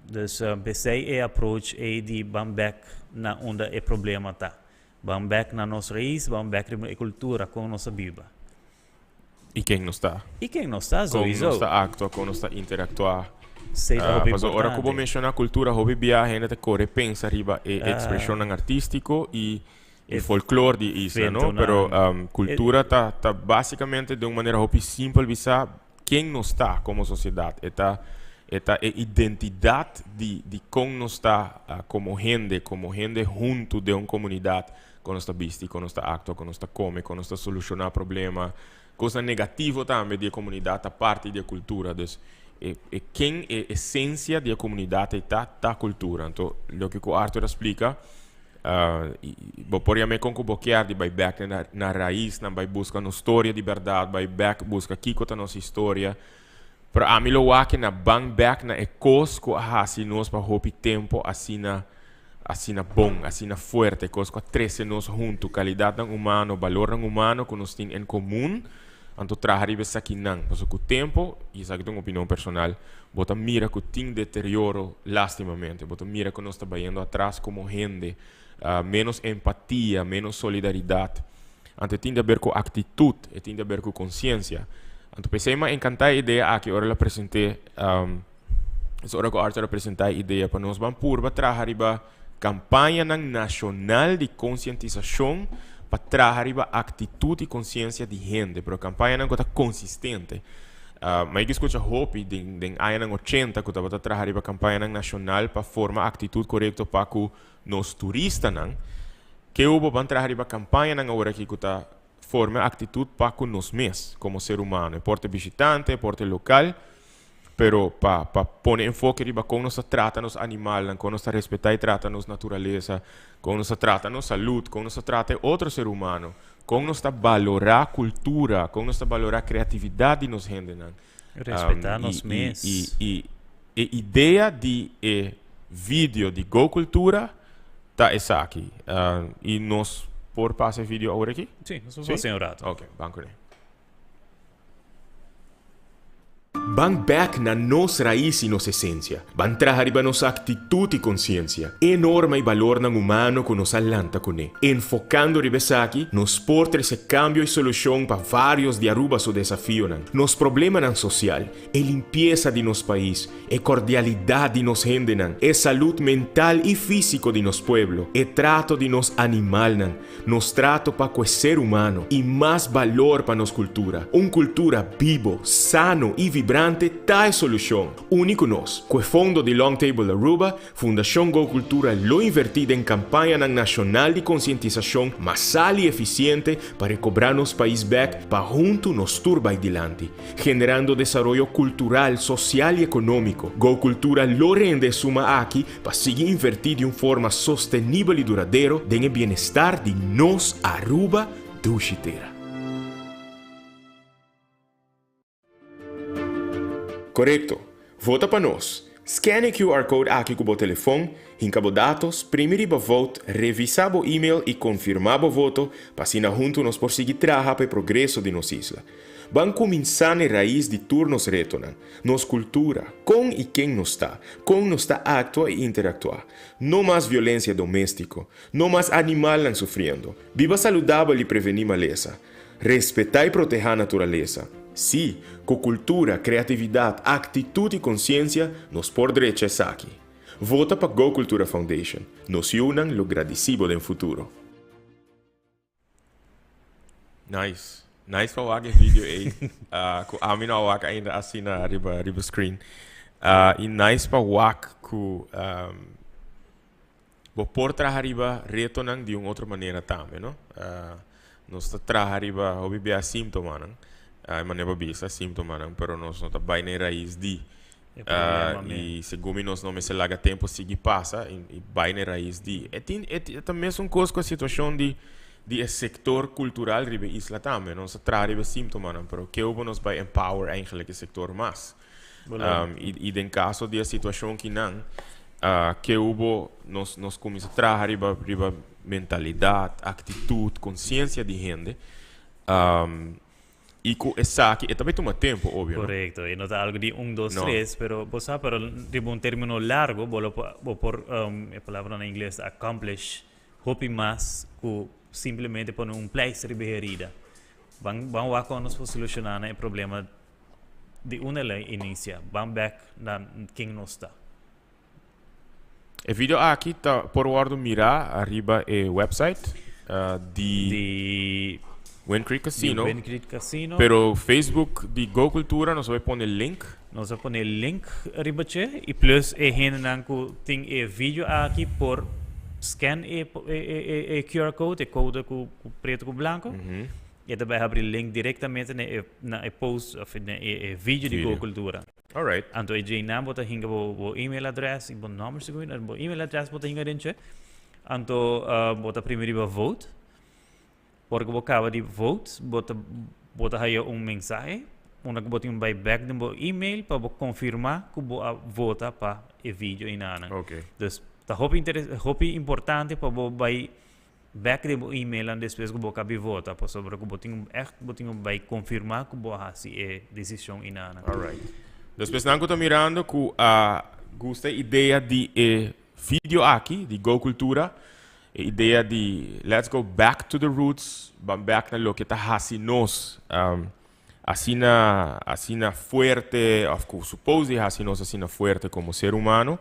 Dus p'esei e approach ei di ban bek na unda e problema ta. Ban bek na nos rais, ban bek riba e kultura kon nos ta biba. I ken nos ta. I ken nos ta, Kon sowieso. nos ta aktua, kon nos ta interaktua. Esei ta hopi Pasobra ora ku bo importante. menshoná kultura hopi bia hende ta kore pensa riba e ekspreshonnan artístiko i e folklor di e isla, no? Pero kultura ta ta básikamente den un manera hopi simpel bisa ken nos ta komo sosiedat. E ta e ta e identidat di di kon nos ta komo hende, komo hende huntu den un komunidat, kon nos ta bisti, kon nos ta aktua, kon nos ta kome, kon nos ta solushoná problema. Kosnan negativo tambe di e komunidat ta parti di e kultura. Dus e e ken e esensia di e komunidat ei ta, ta kultura. Anto loke ku Arthur a splika Bo por yam'é kon ku bo kier di bai bèk na na raisnan, bai buska nos storia di bèrdat, bai bèk buska kiko ta nos historia. Pero ami lo wak na ban bèk na e kos ku a hasi nos pa hopi tempu asina asina bon, asina fuerte, e kos ku a trese nos huntu, kalidatnan humano, balornan humano ku nos tin en komun, anto traha riba esakinan. Pasobra ku tempu, i esaki ta un opinion personal, bo ta mira ku tin deterioro lastimamente. Bo ta mira ku nos ta bayendo atras komo hende, ménos empatia, ménos solidaridat. Anto e tin di aber ku aktitut, e tin di aber ku konsiensia. Anto p'esei mi a enkantá e idea aki ora el a present'é, es ora ku Arthur a presentá e idea pa nos ban purba traha riba kampañanan nashonal di konsientisashon pa traha riba aktitut i konsiensia di hende, pero kampañanan ku ta konsistente. Mi a yega skucha hopi den den añanan ochenta ku tabata traha riba kampañanan nashonal pa forma aktitut korekto pa ku nos turistanan. Ke hubo ban traha riba kampañanan awor aki ku ta forma aktitut pa ku nos mes komo ser humano, e por ta bishitante, e por ta e lokal, pero pa pa pone enfoke riba kon nos ta trata nos animalnan, kon nos ta respetá i trata nos naturalesa, kon nos ta trata nos salud, kon nos ta trata e otro ser humano, kon nos ta balorá kultura, kon nos ta balorá kreatividat di nos hendenan. Respetá nos mes. I i e idea di e video di Go Cultura ta esaki. I nos por pasa e video awor aki? Sí, nos por pasa un rato. Ok, ban kuné. Ban bek na nos rais i nos esensia. Ban traha riba nos aktitut i konsiensia, e norma i balornan humano ku nos a lanta kuné. Enfokando riba esaki, nos por trese kambio i solushon pa vários di Aruba su desafionan, nos problemanan sosial, e limpiesa di nos pais, e kordialidat di nos hendenan, e salud mental i físiko di nos pueblo, e trato di nos animalnan, nos trato pa ku e ser humano i mas balor pa nos kultura. Un kultura bibo, sano i vibrante ta e solushon. Uni ku nos. Ku e fondo di Long Table Aruba, Fundashon Go Cultura lo invertí den kampañanan nashonal di konsientisashon masal i efisiente pa rekobrá nos pais bèk pa huntu nos tur bai dilanti, generando desaroyo kultural, sosial i ekonómiko. Go Cultura lo rende e suma aki pa sigui invertí di un forma sostenibel i duradero den e bienestar di nos Aruba dushi tera. Korekto! Vota pa nos! Scan e QR code aki ku bo telefon, hinka bo datos, primi riba Vote, revisá bo email i konfirmá bo voto pa asina huntu nos por sigui traha pa e progreso di nos isla. Ban kuminsá n'e rais di tur nos retonan, nos kultura, kon i ken nos ta, kon nos ta aktua i interaktuá. No mas violensia doméstiko, no mas animalnan sufriendo. Biba saludabel i prevení malesa. Respetá i protehá naturalesa. Sí, ku kultura, kreatividat, aktitut i konsiensia nos por drecha esaki. Vota pa Go Cultura Foundation. Nos yunan lo gradisí bo den futuro. Nice. Nice pa wak e video ei. Ku ami no a wak ainda asina riba riba screen. I nice pa wak ku Bo por traha riba retonan di un otro manera tambe, no? Nos ta traha riba hopi bia síntomanan, e manera bo bisa, síntomanan, pero nos no ta bai na e rais di. E problema mes. I segun mi nos no mester laga tempu sigui pasa i bai na e rais di. E tin, e ta mesun kos ku e situashon di di e sektor kultural riba e isla tambe. Nos ta traha riba e síntomanan, pero keu bo nos bai empower eigenlijk e sektor mas? I den kaso di e situashon kinan, ke hubo nos nos kuminsá traha riba riba mentalidat, aktitut, konsiensia di hende. I ku esaki e ta bai tuma tempu, obvio, no? Korekto, e no ta algu di un, dos, tres, pero bo sa, pero riba un término largu bo lo por bo por e palabra na ingles ta accomplish hopi mas ku simplemente pone un pleister riba e herida. Ban ban wak kon nos por solushoná na e problema di unda el a inisiá. Ban bèk na ken nos ta. E video aki ta por wòrdu mirá ariba e website di Di Wind Creek Casino. Di Wind Creek Casino. Pero Facebook di Go Cultura nos a bai pone link. Nos a pone link riba dje y plus e hendenan cu tin e video aki por scan e e e QR code, e code cu preto cu blanco. E ta bai habri link directamente na e na e post of na e video di Go Cultura. Alright. Anto e djeinan bo ta hinga bo bo email address y bo nomber segun bo email address bo ta hinga den dje. Anto bo ta primi riba vote. Ora ku bo kaba di vote, bo ta bo ta haya un mensahe unda ku bo tin bai bek den bo email pa bo konfirmá ku bo a vota pa e video einanan. Oké. Dus ta hopi interes hopi importante pa bo bai bek den bo emailnan despues ku bo kaba di vota pasobra ku bo tin ègt bo tin ku bai konfirmá ku bo a hasi e desishon einanan. Alright. Dus esnan ku ta mirando ku a gusta e idea di e Video aki di Go Cultura, e idea di let's go back to the roots, ban back na loke ta hasi nos asina asina fuerte of ku suppose di hasi nos asina fuerte komo ser humano.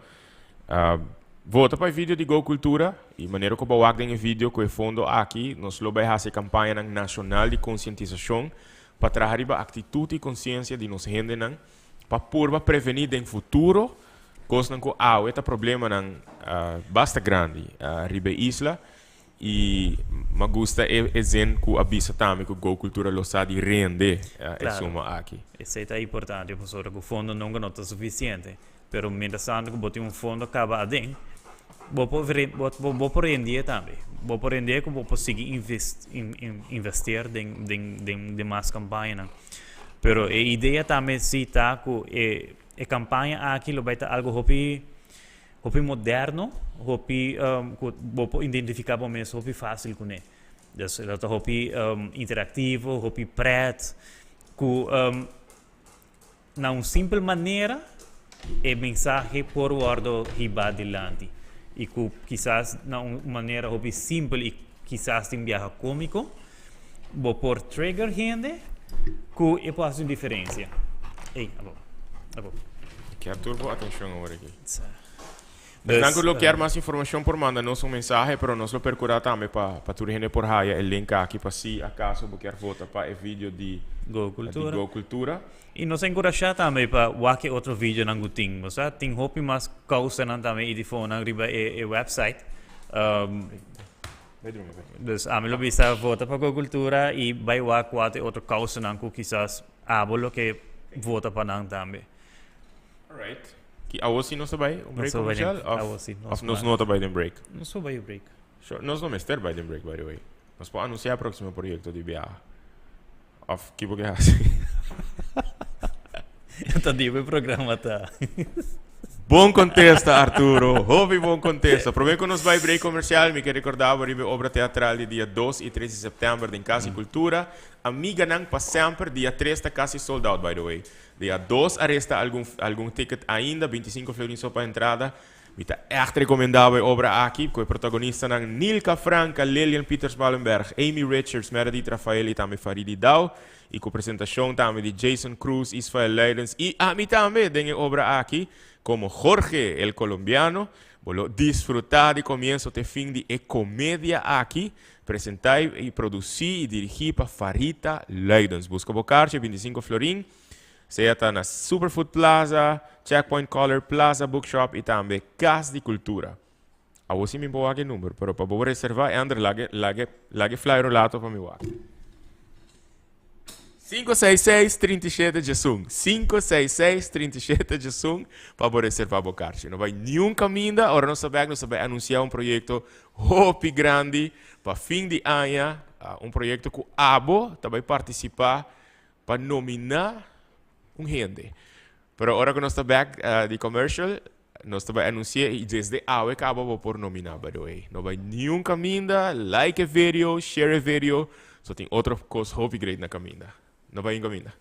Vota pa e video di Go Cultura y manera ku bo wak den e video ku e fondo aki nos lo bai hasi e kampañanan nashonal di konsientisashon pa traha riba aktitut y konsiensia di nos hendenan pa purba prevení den futuro Kosnan ku awe ta problemanan basta grandi riba e isla i m'a gusta e e zin ku a bisa tambe ku Go Cultura lo sa di rende e suma aki. Esei ta importante pasobra ku fondo nunka no ta sufisiente, pero mientras tanto ku bo tin un fondo kaba aden bo por bo por rendié tambe, bo por rendié ku bo por sigui invertir den den den mas kampañanan. Pero e idea tambe si ta ku e E campaña aki lo bay ta algo hopi hopi moderno, hopi cu bo por identifica bo mes hopi facil cune. Dus lo ta hopi interactivo, hopi pret, cu na un simpel manera e mensahe por wordo hiba dilanti. Y cu kisas na un manera hopi simpel y kisas tin biaha comico, Bo por trigger hende ku e por hasi un diferensia. Ey, abo. Abo. Kier tur bo atencion awor aki. Esnan ku lo kier mas informacion por manda nos un mensahe, pero nos lo percura tambe pa pa tur hende por haya e link aki pa si acaso bo kier vota pa e video di Go Cultura. di Go Cultura. I nos a enkurashá tambe pa wak e otro videonan ku tin. Bo sa, tin hopi mas kousanan tambe i difonan riba e e website. Dus ami lo bisa vota pa Go Cultura i bai wak kua ta e otro kousanan ku kisas abo lo ke vota pa nan tambe. Alright. Ki awo si nos ta bai un break Nos ta bai den- comercial of awo si, nos of nos bai. no ta bai den break? Nos por bai break. Sure, nos no mester bai den break by the way. Nos por anuncia e proximo proyecto di biaha. Of ki bo ke hasi? Ta di bo e programa ta. Bon contesta Arturo, hopi bon contesta. Prome cu nos bai break comercial, mi ke recorda bo riba e obra teatral di dia dos y tres di september den Cas di Cultura. Amiganan pa semper, dia tres ta casi sold out by the way. Dia dos a resta algun algun ticket ainda, 25 florin so pa entrada. Mi ta ègt rekomendá bo e obra aki, ku e protagonistanan Nilka Franca, Lilian Pieters-Wallenberg, Amy Richards, Meredith Rafael i tambe Faridi Dau, i ku presentashon tambe di Jason Cruz, Isfael Luidens i ami tambe den e obra aki komo Jorge el Colombiano. Bo lo disfrutá di komienso te fin di e komedia aki, presentá i produsí i dirigí pa Farita Luidens. Buska bo karchi, 25 florin. Sea ta na Superfood Plaza, Checkpoint Color, Plaza Bookshop y tambe Cas di Cultura. Awo si mi por wak e number, pero pa bo reserva, Ender, lage, lage, lage flyer un lato pa mi wak. 566 37 diesun. 566 37 diesun pa bo reserva bo karchi. No bai niun kaminda, ora nos ta bek nos ta bai anuncia un proyecto hopi grandi pa fin di aña, un proyecto ku abo ta bai participa pa nominá un hende. Pero ora ku nos ta bek di commercial, nos ta bai anunsi'é i desde awe kaba bo por nominá, by the way. No bai niun kaminda, like e video, share e video, so tin otro kos hopi great na kaminda. No bai niun kaminda.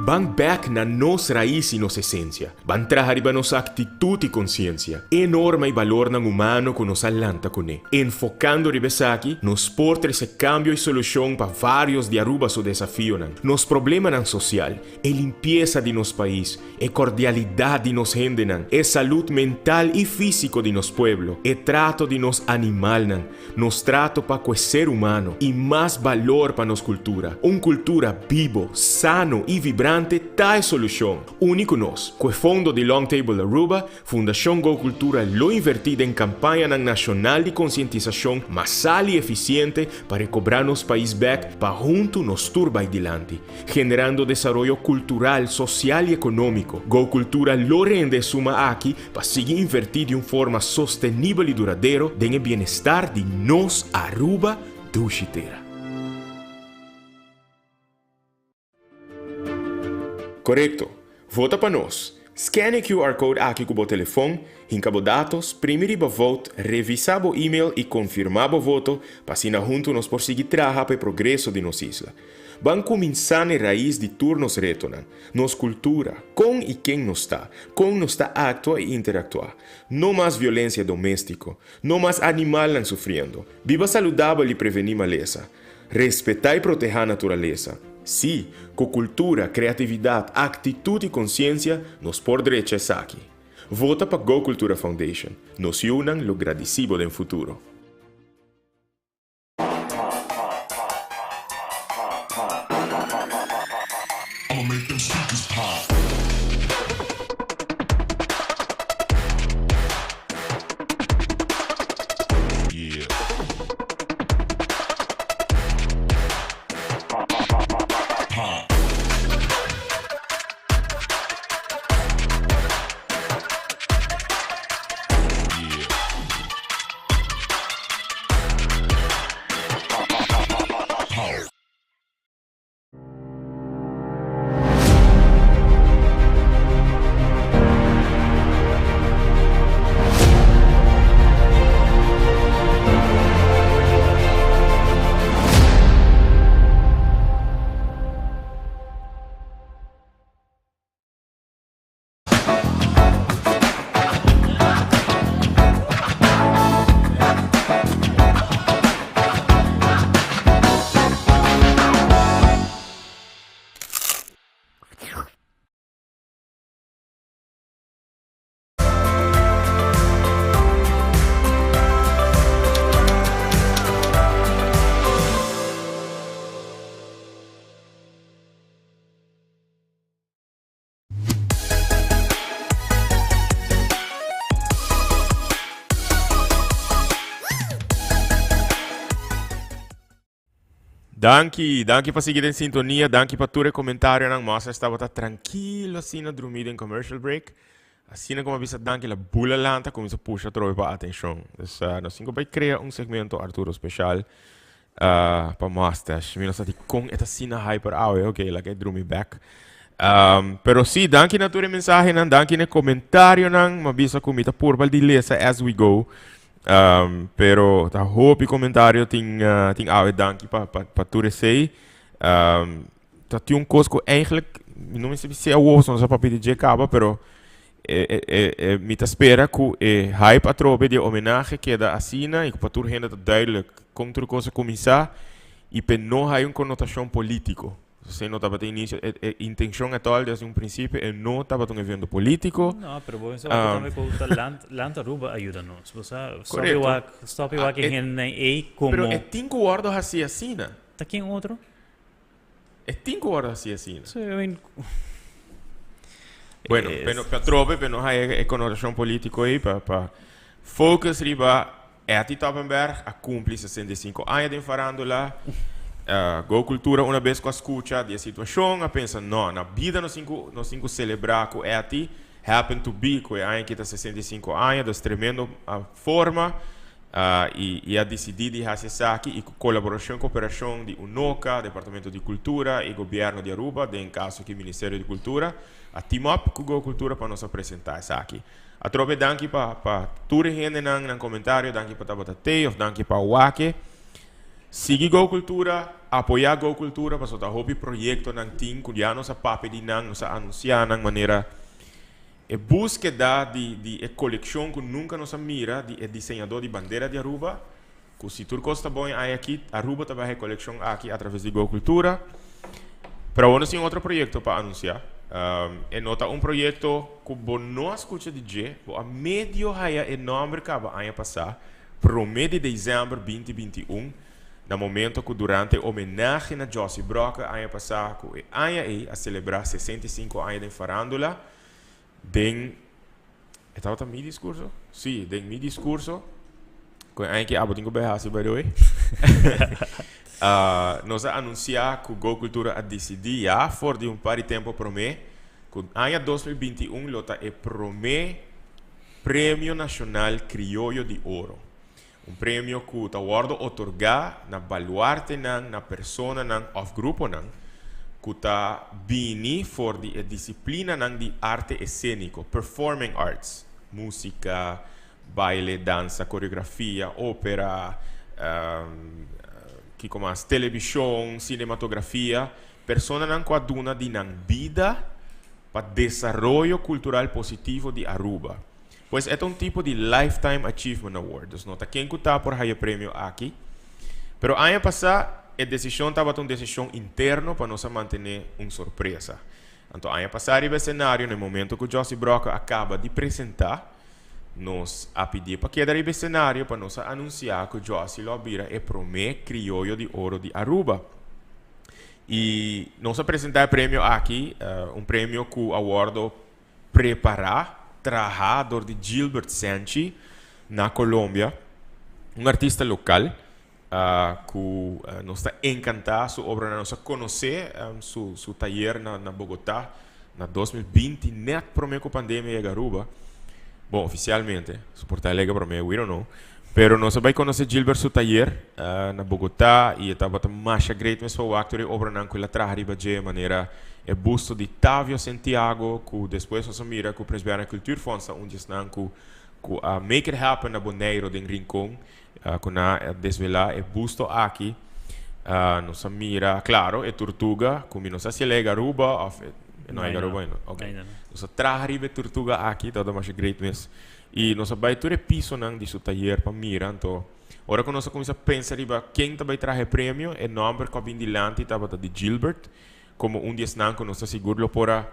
Ban bek na nos rais y nos esencia. Ban traha riba nos actitud y conciencia. E norma y balornan humano cu nos a lanta cune. Enfocando riba esaki, nos por trece cambio y solucion pa varios di Aruba su desafionan. Nos problemanan social, e limpiesa di nos pais, e cordialidad di nos hendenan, e salud mental y fisico di nos pueblo, e trato di nos animalnan, nos trato pa cu e ser humano y mas balor pa nos cultura. Un cultura bibo, sano y vibrante ta e solucion. Uni cu nos. Cu e fondo di Long Table Aruba, Fundacion Go Cultura lo inverti den campañanan nacional di concientisacion masal y eficiente pa recobra nos pais bek pa hunto nos tur bay dilanti, generando desaroyo cultural, social y economico. Go Cultura lo rende e suma aki pa sigui inverti di un forma sostenibel y duradero den e bienestar di nos Aruba dushi tera. Korekto! Vota pa nos! Scan e QR code aki ku bo telefon, hinka bo datos, primi riba Vote, revisá bo email i konfirmá bo voto pa asina huntu nos por sigui traha pa e progreso di nos isla. Ban kuminsá n'e rais di tur nos retonan, nos kultura, kon i ken nos ta, kon nos ta aktua i interaktuá. No mas violensia doméstiko, no mas animalnan sufriendo. Biba saludabel i prevení malesa. Respetá i protehá naturalesa. Sí, ku kultura, kreatividat, aktitut i konsiensia nos por drecha esaki. Vota pa Go Cultura Foundation. Nos yunan lo gradisí bo den futuro. Danki, danki pa sigui den sintonia, danki pa tur e comentarionan. Moses tabata trankilo asina drumí den commercial break. Asina como a bisa danki la bula lanta cuminsa pusha atrobe pa atencion. Dus uh, nos tin cu bay crea un segmento Arturo special uh, pa Mustache. Mi no sa di con e ta asina hyper awe. Ok, laga e drumi back. Um, pero sí, danki na tur e mensahenan, danki na e comentarionan. Ma bisa cu mi ta purba di lesa as we go. Um, pero ta hopi comentario tin, uh, tin awe danki pa, pa, pa tur esei. Um, ta tin un kos ku eigenlijk, mi no mester bisa awor, so no sa papia di dje kaba, pero e, e, e, e, mi ta spera ku e hype atrobe di e homenahe keda asina i ku pa tur hende ta duidelijk kon tur kos a kuminsá i pe no hay un konotashon politiko. Esei no tabata inicio, e, e intencion at all desde un principio, e no tabata un evento politico. No, pero bo pensa um, tambe cu ta Land, Land Aruba ayuda nos. Bo sa, stop wak, stop wak e hende ei como... Pero e tin cu wordo haci asina. Ta ken otro? E tin cu wordo haci asina. So, I mean... Bueno, es... pero pa trobe, pero no hay e connotacion politico ei pa, pa focus riba Etty Toppenberg a cumpli 65 aña den farándula. Go Cultura una bes cu a scucha di e situacion a pensa no, na bida nos tin cu nos tin cu celebra cu Etty happen to be cu e aña aki ta 65 aña, dus tremendo forma y y a dicidi di haci esaki y cu colaboracion y cooperacion di UNOCA, Departamento di Cultura y Gobierno di Aruba, den caso aki Ministerio di Cultura, a team up cu Go Cultura pa nos a presenta esaki. Atrobe danki pa pa tur e hendenan nan comentario, danki pa tabata tey of danki pa wak. Sigui Go Cultura, apoya Go Cultura, paso ta hopi proyectonan tin cu ya nos a papia di nan, nos a anuncia nan manera e buskeda di e coleccion cu nunca nos a mira di e diseñador di bandera di Aruba, cu si tur cos ta bon e aña aki, Aruba ta bay e coleccion aki a traves di Go Cultura. Pero awor nos tin otro proyecto pa anuncia. E no ta un proyecto cu bo no a scucha di dje, bo a medio haya e nomber caba aña pasa, prome di december 2021, na momento cu durante homenahe na Jossy Brokke aña pasa, cu e aña ey a celebra 65 aña den farandula, den e tabata mi discurso? Si, den mi discurso, cu e aña aki abo tin cu bay haci, by the way. Nos a anuncia cu Go Cultura a dicidi ya for di un par di tempo prome cu aña 2021 lo ta e prome Premio Nacional Crioyo di Oro. Un premio cu ta wordo otorga na baluartenan, na personanan of gruponan cu ta bini for di e disciplinanan di arte escenico, performing arts, musica, baile, dansa, coreografia, opera, kico mas, television, cinematografia, personanan cu a duna di nan bida pa desaroyo cultural positivo di Aruba. Pues e ta un tipo di Lifetime Achievement Award. Dus no ta ken cu ta por haya premio aki. Pero aña pasa e decision tabata un decision interno pa nos a mantene un sorpresa. Anto aña pasa riba escenario, na e momento cu Jossy Brokke a caba di presenta, nos a pidie pa keda riba escenario pa nos a anuncia cu Jossy lo a bira e prome Crioyo di Oro di Aruba. Y nos a presenta e premio aki, un premio cu a wordo prepara, traha door di Gilbert Senchi na Colombia, un artista local cu nos ta encanta su obranan. Nos a conoce su tayer na Bogota na 2020, net prome cu pandemia yega Aruba. Bon, oficialmente, su por ta yega prome, we don't know. Pero nos a bay conoce Gilbert su tayer na Bogota y e tabata masha great mes pa wak tur e obranan cu el a traha riba dje, manera e busto di Tavio Santiago, cu despues nos a mira cu Prins Bernhard Cultuurfonds ta un di esnan cu a make it happen na Boneiro den Rincon, cu nan a desvela e busto aki. Nos a mira, claro, e tortuga, cu mi no sa si el a yega Aruba of e no a yega Aruba ainda. Okay. Nos a traha riba e tortuga aki, tabata masha great mes. Y nos a bay tur e pisonan di su tayer pa mira. Anto, ora cu nos a cuminsa pensa riba ken ta bay traha e premio, e nomber cu a bin dilanti tabata di Gilbert, como un di esnan cu nos ta sigur lo por a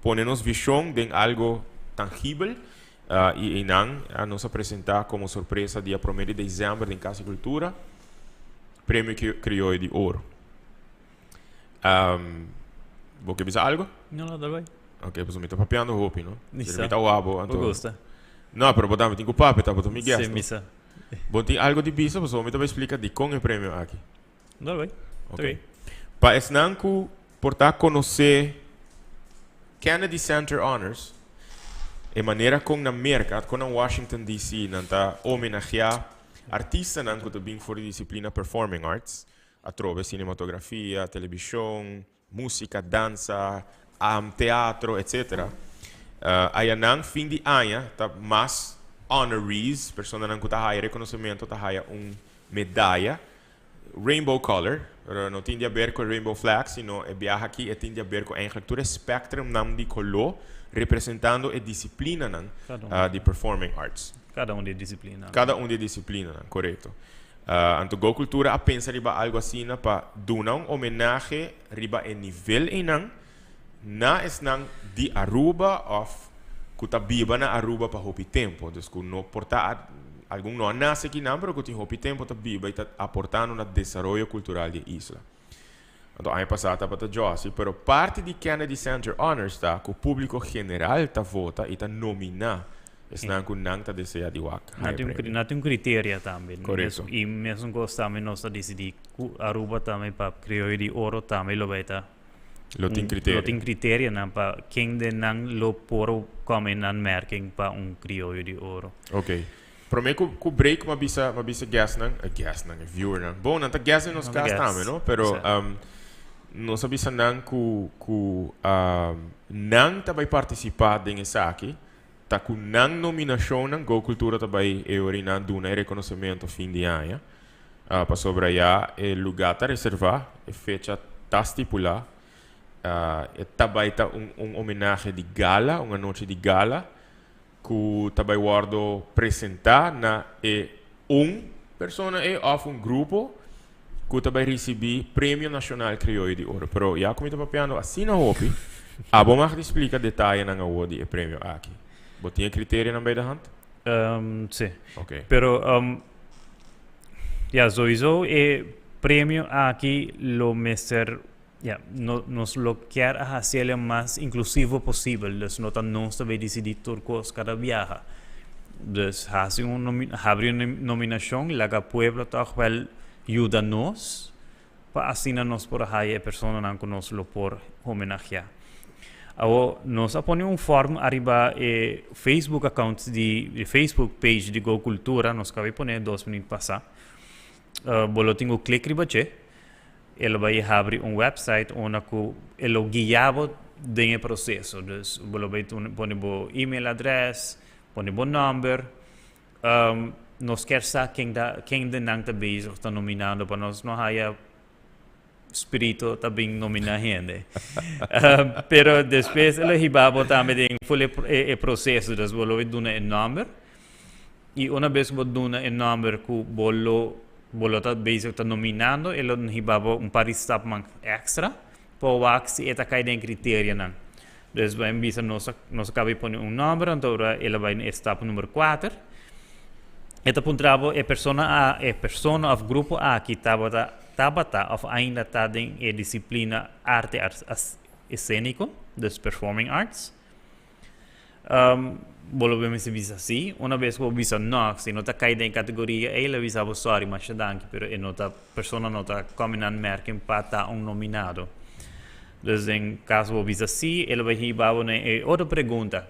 pone nos vision den algo tangibel. Y eynan nos a presenta como sorpresa dia prome di december den Casa di Cultura, Premio Crioyo di Oro. Bo ke bisa algo? No, no, dal bay. Ok, pasobra mi ta papiando hopi, no? Mi Pero sa. mi ta wabo, anto. Bo gusta. No, pero bo tambe tin ku papia, tabata mi guest, Sí, no? mi sa. Bo tin algo di bisa? Pasobra mi ta bay splika dikon e premio aki. Dal bay. Ok. Ok. Pa esnan ku por ta konosé Kennedy Center Honors, e manera kon na Merka, kon na Washington DC nan ta homenageá artistanan ku ta bin for di disiplina performing arts, atrobe cinematografia, televishon, músika, dansa, teatro, etcetera. Ayanan fin di aña ta mas honorees, personanan ku ta haya rekonosementu ta haya un medaya rainbow color, pero no tin di aber ku e rainbow flag, sino e biaha aki e tin di aber ku eigenlijk tur e spectrumnan di koló representando e disiplinanan di performing arts. Kada un di e disiplinanan. Kada un di e disiplinanan, korekto. Anto Go Cultura a pensa riba algo asina pa duna un homenahe riba e nivel einan na esnan di Aruba of cu ta biba na Aruba pa hopi tempo. Dus cu no por ta, algun no a nace akinan pero cu tin hopi tempo ta biba y ta aportando na desaroyo cultural di e isla. Anto aña pasa tabata Jossy, pero parti di Kennedy Center Honors ta cu publico general ta vota y ta nomina esnan cu nan ta desea di wak Na haya tin un, premio. na tin un criteria tambe. Correcto. Y mesun cos tambe nos ta dicidi cu Aruba tambe pa Crioyo di Oro tambe lo bay ta. Lo tin un- criteria. Lo tin criterianan pa ken den nan lo por come in aanmerking pa un Crioyo di Oro. Ok. Prome ku break m'a bisa m'a bisa guestnan, e guestnan, e viewernan. Bon, nan ta guest den nos Nan ta kas guest. tambe, no? Pero Sa. nos a bisa nan ku nan ta bai partisipá den esaki, ta ku nan nominashonnan Go Cultura ta bai e ora nan duna e rekonosementu fin di aña. Pasobra ya e lugá ta reservá, e fecha ta stipulá. E ta bai ta un un homenahe di gala, un anochi di gala ku ta bai wòrdu presentá na e un persona ei òf un grupo ku ta bai risibí Premio Nashonal Krioyo di Oro. Pero ya ku mi ta papiando asina hopi, abo mag di splika detayenan awor di e premio aki. Bo tin e kriterionan bij de hand? Sí. Oké. Pero ya, sowieso e premio aki lo mester, ya, no, nos lo kier a haciele mas inclusivo posibel. Dus no ta nos ta bay dicidi tur cos cada biaha. Dus haci un nomi, habri un nominacion, laga pueblo toch wel yuda nos pa asina nos por haya e personanan cu nos lo por homenagea. Awo, nos a pone un form ariba e Facebook account di, e Facebook page di Go Cultura, nos caba di pone dos minuut pasa. Bo lo tin cu click riba dje, e lo bay habri un website unda cu e lo guia bo den e proceso. Dus bo lo bay pone bo email address, pone bo number. Nos kier sa ken ta, ken den nan ta bezig ta nominando pa nos no haya spirito ta bin nomina hende. Pero despues e lo hiba bo tambe den ful e, e, e proceso. Dus bo lo duna e nomber. Y una bes bo duna e nomber cu bo lo, bo lo ta bezig ta nominando, e lo hiba bo un par di stapman extra pa wak si e ta cay den criterianan. Dus bo a bisa nos a, nos a caba di pone un nomber, anto ora e lo bay na e stap number cuater. E ta puntra bo e persona a, e persona of grupo aki tabata, tabata of ainda ta den e disciplina arte escenico, dus performing arts. Bo lo mester bisa si. Una bes ku bo bisa no, si no ta kai den e kategoria ei, lo bisa bo sorry, masha danki, pero e no ta, persona no ta komi nan merking pa ta un nominado. Dus den kaso bo bisa si, e lo bai hiba bo na e otro pregunta,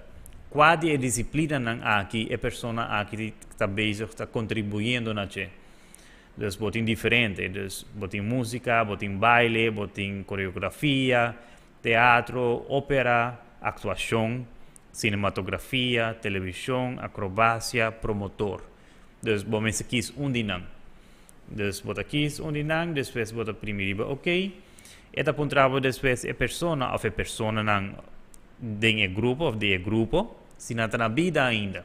kua di e disiplinanan aki e persona aki ta bezig ta kontribuyendo na dje? Dus bo tin diferente, dus bo tin músika, bo tin baile, bo tin koreografia, Teatro, ópera, aktuashon, sinematografia, televishon, akrobasia, promotor. Dus bo mester kis un di nan. Dus bo ta kis un di nan, despues bo ta primi riba ok. E ta puntra bo despues e persona òf e personanan den e grupo òf di e grupo si nan ta na bida ainda.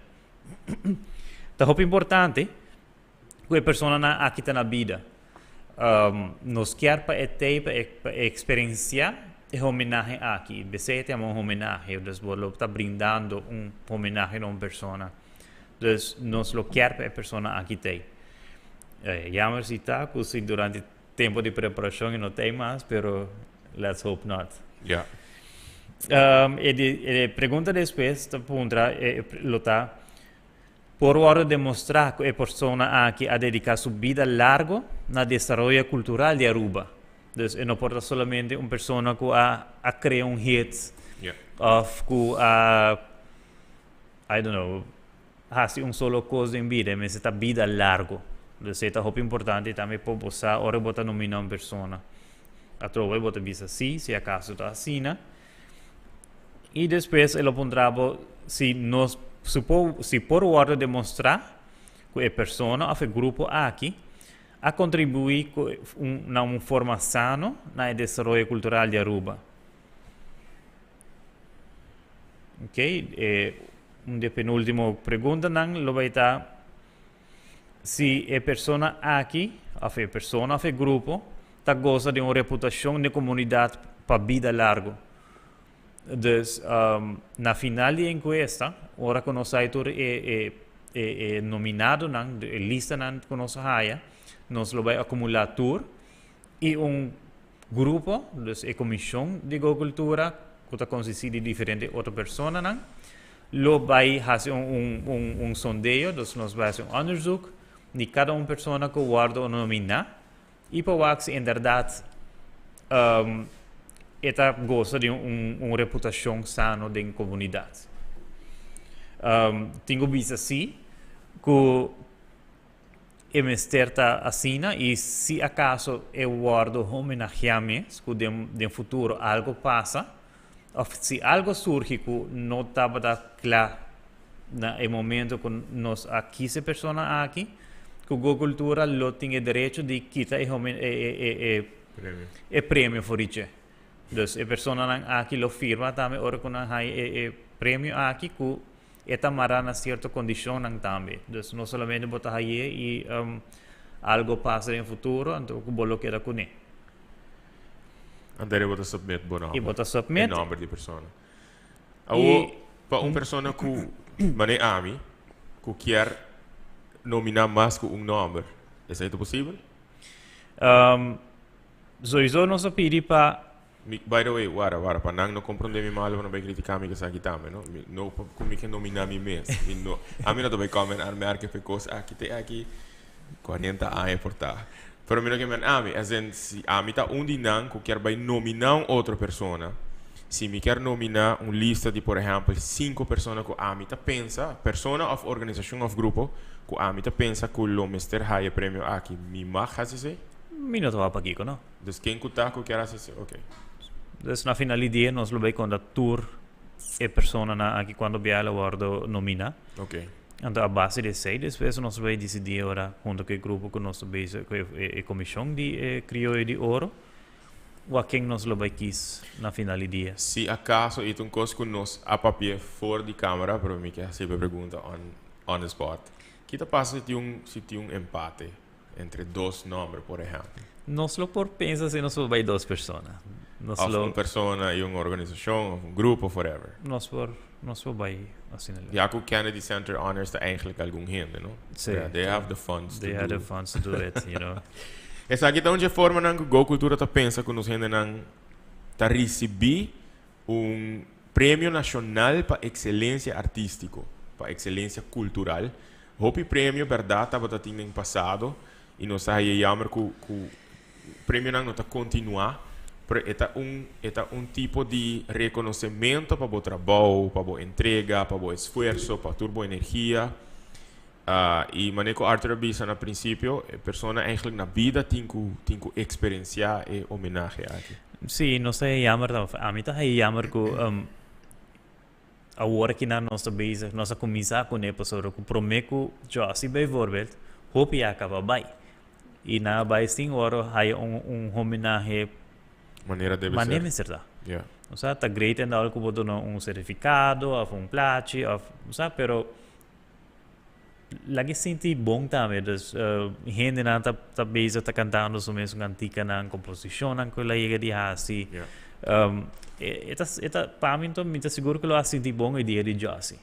Ta hopi importante ku e personanan aki ta na bida. Nos kier pa e tei pa e pa e eksperensiá e homenahe aki. Besei e ta yama un homenahe, dus bo lo ta brindando un homenahe na un persona. Dus nos lo kier pa e persona aki tei. Jammer si ta ku si durante tempo di preparashon e no tei mas, pero let's hope not. Ja. E di e pregunta despues ta puntra e lo ta. Por wòrdu demostrá ku e persona aki a dediká su bida largo na desaroyo kultural di Aruba. Dus e no por ta solamente un persona ku a a krea un hit òf ku a, I don't know, hasi un solo kos den bida. E mester ta bida largo. Dus e ta hopi importante tambe pa bo sa ora bo ta nominá un persona. Atrobe bo ta bisa sí, si akaso ta asina. I despues e lo puntra bo si nos si por si por wòrdu demostrá ku e persona òf e grupo aki a kontribuí ku un na un forma sano na e desaroyo kultural di Aruba. Ok, e un di e penúltimo preguntanan lo bai ta si e persona aki òf e persona òf e grupo ta goza di un reputashon den komunidat pa bida largu. Dus na final di e enkuesta, ora ku nos sai tur e e nominadonan, e listanan ku nos a haya, nos lo bai akumulá tur i un grupo, dus e komishon di Go Kultura ku ta konsistí di diferente otro personanan, lo bai hasi un un un sondeo, dus nos bai hasi un onderzoek di kada un persona ku wòrdu nominá. I pa wak si inderdat e ta gosa di un reputashon sano den komunidat. Tin ku bisa si ku e mester ta asina i si akaso e wòrdu homenageá mes ku den futuro algu pasa òf si algu surgi ku no tabata kla na e momento ku nos a kis e persona aki. Ku Go Cultura lo tin e derecho di kita e e e e Premio. E premio for di dje. Dus e personanan aki lo firma tambe ora ku nan haña e e premio aki ku e ta mará na sierto kondishonnan tambe. Dus no solamente bo ta hañ'é i algo pasa den futuro anto ku bo lo keda kuné. Anto bo ta submit bo nomber. I bo ta submit. E nomber di persona. Awo pa un persona ku manera ami ku kier nominá mas ku un nomber, esei ta posibel? Sowieso nos a pidi pa. Mi, by the way, wara, wara, pa nan no comprende mi malo, pa nan bai critica mi esaki tambe, no? Mi no pa cu mi ke nomina mi mes. Mi no, ami no ta bai come en aanmerking pa e cos aki te aki 40 aña por ta. Pero mi no ke men ami, as in, si ami ta un di nan cu kier bai nomina un otro persona, si mi kier nomina un lista di, por ehempel, cinco persona cu ami ta pensa, persona of organisacion of grupo, cu ami ta pensa cu lo mester haya e premio aki, mi mag haci esey? Mi no ta wak pakiko, no. Dus ken ku ta ku kier hasi esei? Ok. Dus na final di dia nos lo bay konta tur e personanan aki kuantu bia lo wordo nomina. Ok. Anto a base di esei despues nos lo bay disidí ora hunto ku e grupo ku nos ta bezig ku e komishon di e Krioyo di Oro wak ken nos lo bay kis na final di dia. Si akaso i ta un kos ku nos a papia for di kamera pero mi ke hasi e pregunta on on the spot. Ki ta pasa si tin un si tin un empate? Entre dos nomber, por ehempel. Nos lo por pensa si nos por bay dos persona. Nos of lo un persona y un organisacion of un grupo, whatever. Nos por bay asina. Ya cu Kennedy Center Honors ta eigenlijk algun hende, no? Sí. Yeah, they have the funds to They have do. The funds to do it. Esaki ta un dje formanan cu Go Cultura ta pensa cu nos hendenan ta ricibi un premio nacional pa excelencia artistico, pa excelencia cultural. Hopi premio berdad tabata tin den pasado y nos ta haya jammer cu premionan no ta continua, pero e ta un tipo di reconocemento pa bo trabou, pa bo entrega, pa bo esfuerso, pa tur bo energia. Y manera cu Arthur a bisa na principio, e persona eigenlijk na bida tin cu experiencia e homenahe aki. Sí, nos ta jammer dan. Ami ta jammer cu awor aki nan nos ta bezig, nos a cuminsa cu ne pasobra cu prome cu Josie bijvoorbeeld, hopi a caba bay. Y na bay sin oro haya un homenahe Manera debe manera ser. Mester ta. Osea, ta great en dal cu bo duna un certificado of un plachi of, osea, pero laga sinti bon tambe. Dus hendenan ta bezig ta cantando su mes canticanan, composicionnan cu el a yega di hasi. E ta, pa mi anto, mi ta sigur cu lo a sinti bon e dia di Josie.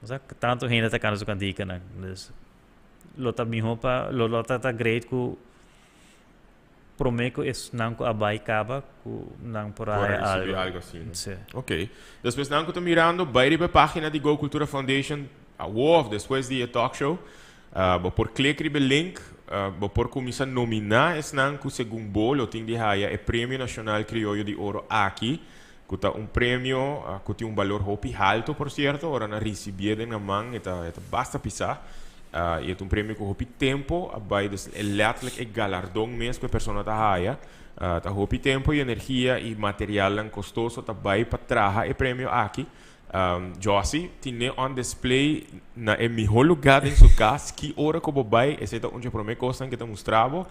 Osea, tanto hende ta canta su canticanan. Dus lo ta miho pa, lo ta great cu prome cu esnan cu a bay caba cu nan por Por haya recibi algo. Algo asina, no? Sí. Ok. Despues nan cu ta mirando, bay riba e pagina di Go Cultura Foundation awo of despues di e talk show. Bo por click riba e link, bo por cuminsa nomina esnan cu segun bo lo tin di haya e Premio Nacional Crioyo di Oro aki, cu ta un premio cu tin un balor hopi halto, por cierto, ora nan ricibié den nan man e ta basta pisa. Y e ta un premio cu hopi tempo a bay, dus e letterlijk e galardon mes cu e persona ta haya. Ta hopi tempo y energia y materialnan costoso ta bay pa traha e premio aki. Josie tin on display na e miho lugar den su cas. Ki ora cu bo bay, esey ta un di e prome cosnan cu ta mustra bo.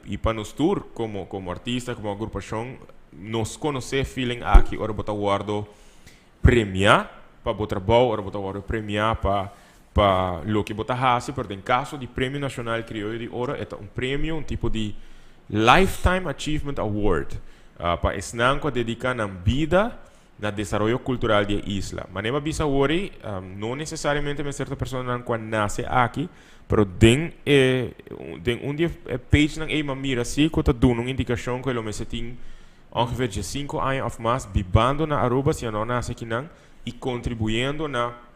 Y pa nos tur, como artista, como agrupacion, nos conoce feeling aki ora bo ta wordo premia pa bo trabou, ora bo ta wordo premia pa loke bo ta hasi, pero den caso di Premio Nacional Crioyo di Oro, e ta un premio, un tipo di Lifetime Achievement Award, pa esnan cu a dedica nan bida na desaroyo cultural di e isla. Manera bisa wori, no necesariamente mester ta personanan cu a nace aki, pero den un di e page nan ei m'a mira si cu ta duna un indicacion cu lo mester tin ongeveer 5 aña of mas bibando na Aruba, si no nace akinan, y contribuyendo na,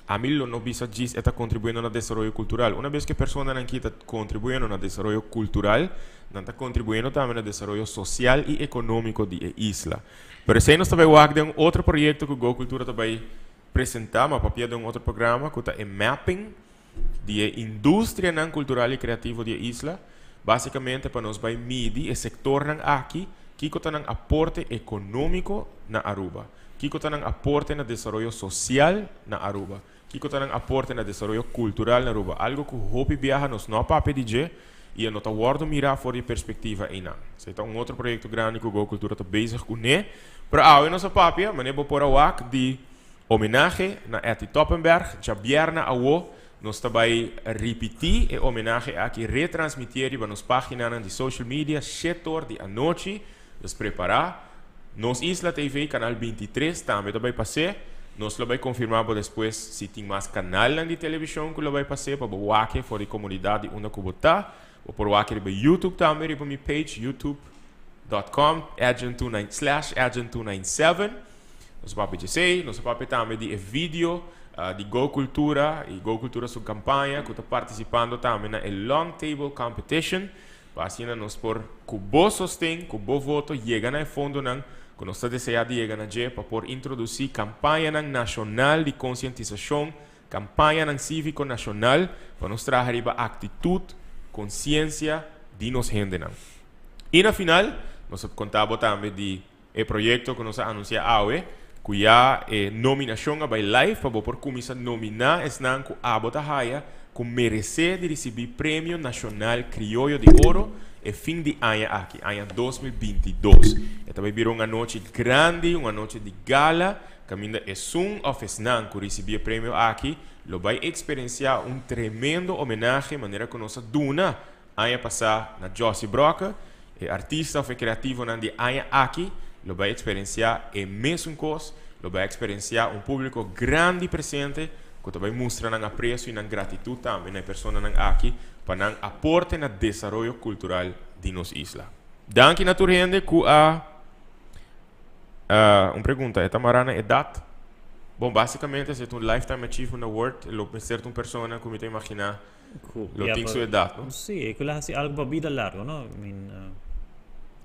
ami lo no bisa djis e ta contribuyendo na desaroyo cultural. Una vez cu e personanan aki ta contribuyendo na desaroyo cultural, nan ta contribuyendo tambe na desaroyo social y economico di e isla. Pero esey nos ta bay wak den otro proyecto cu Go Cultura ta bay presenta, ma papia den otro programa, cu ta e mapping di e industrianan cultural y creativo di e isla, basicamente pa nos bay midi e sectornan aki, kico ta nan aporte economico na Aruba, kico ta nan aporte na desaroyo social na Aruba. Kiko ta nan aporte na desaroyo kultural na Aruba? Algo ku hopi biaha nos no a papia di dje i e no ta wòrdu mirá for di e perspektiva einan. Esei ta un otro proyekto grandi ku Go Cultura ta bezig kuné. Pero awe nos a papia, manera bo por a wak, di homenahe na Etty Toppenberg. Djabièrnè awo nos ta bai ripití e homenahe aki, retransmitié riba nos páginanan di social media shetor di anochi. Dus prepará. Nos Isla TV, kanal 23, tambe ta bai pas'é. Nos lo bai konfirmá bo despues si tin mas kanalnan di televishon ku lo bai pas'é pa bo wak-e for di komunidat di unda ku bo ta. Bo por wak-e riba YouTube tambe riba mi page youtube dot com edjean two nine slash edjean two nine seven. Nos a papia djesei. Nos a papia tambe di e video di Go Cultura i Go Cultura su kampaña ku ta partisipando tambe na e Long Table Competition. Pa asina nos por, ku bo sosten, ku bo voto, yega na e fondonan ku nos ta deseá di yega na dje pa por introdusí kampañanan nashonal di konsientisashon, kampañanan síviko nashonal pa nos traha riba aktitut, konsiensia di nos hendenan. I na final, nos a konta bo tambe di e proyekto ku nos a anunsiá awe, ku ya e nominashon a bai live pa bo por kuminsá nominá esnan ku abo ta haya ku meresé di risibí Premio Nashonal Krioyo di Oro e fin di aña aki, aña 2022. E ta bai bira un anochi grandi, un anochi di gala, kaminda esun òf esnan ku risibí e premio aki lo bai eksperensiá un tremendo homenahe manera ku nos a duna Aña pasá na Jossy Brokke, e artista òf e kreativonan di aña aki lo bai eksperensiá e mesun kos, lo bai eksperensiá un públiko grandi presente ku ta bai mustra nan apresio i nan gratitut tambe na e personanan aki pa nan aporte na desaroyo kultural di nos isla. Danki na tur hende ku a Un pregunta, e ta mará na edat? Bon, básikamente si e ta un Lifetime Achievement Award, lo mester ta un persona ku mi ta imaginá Ku, Lo ja, tin pa, su edad, no? Sí, ku la hasi algo pa bida largo, no? I mean, uh,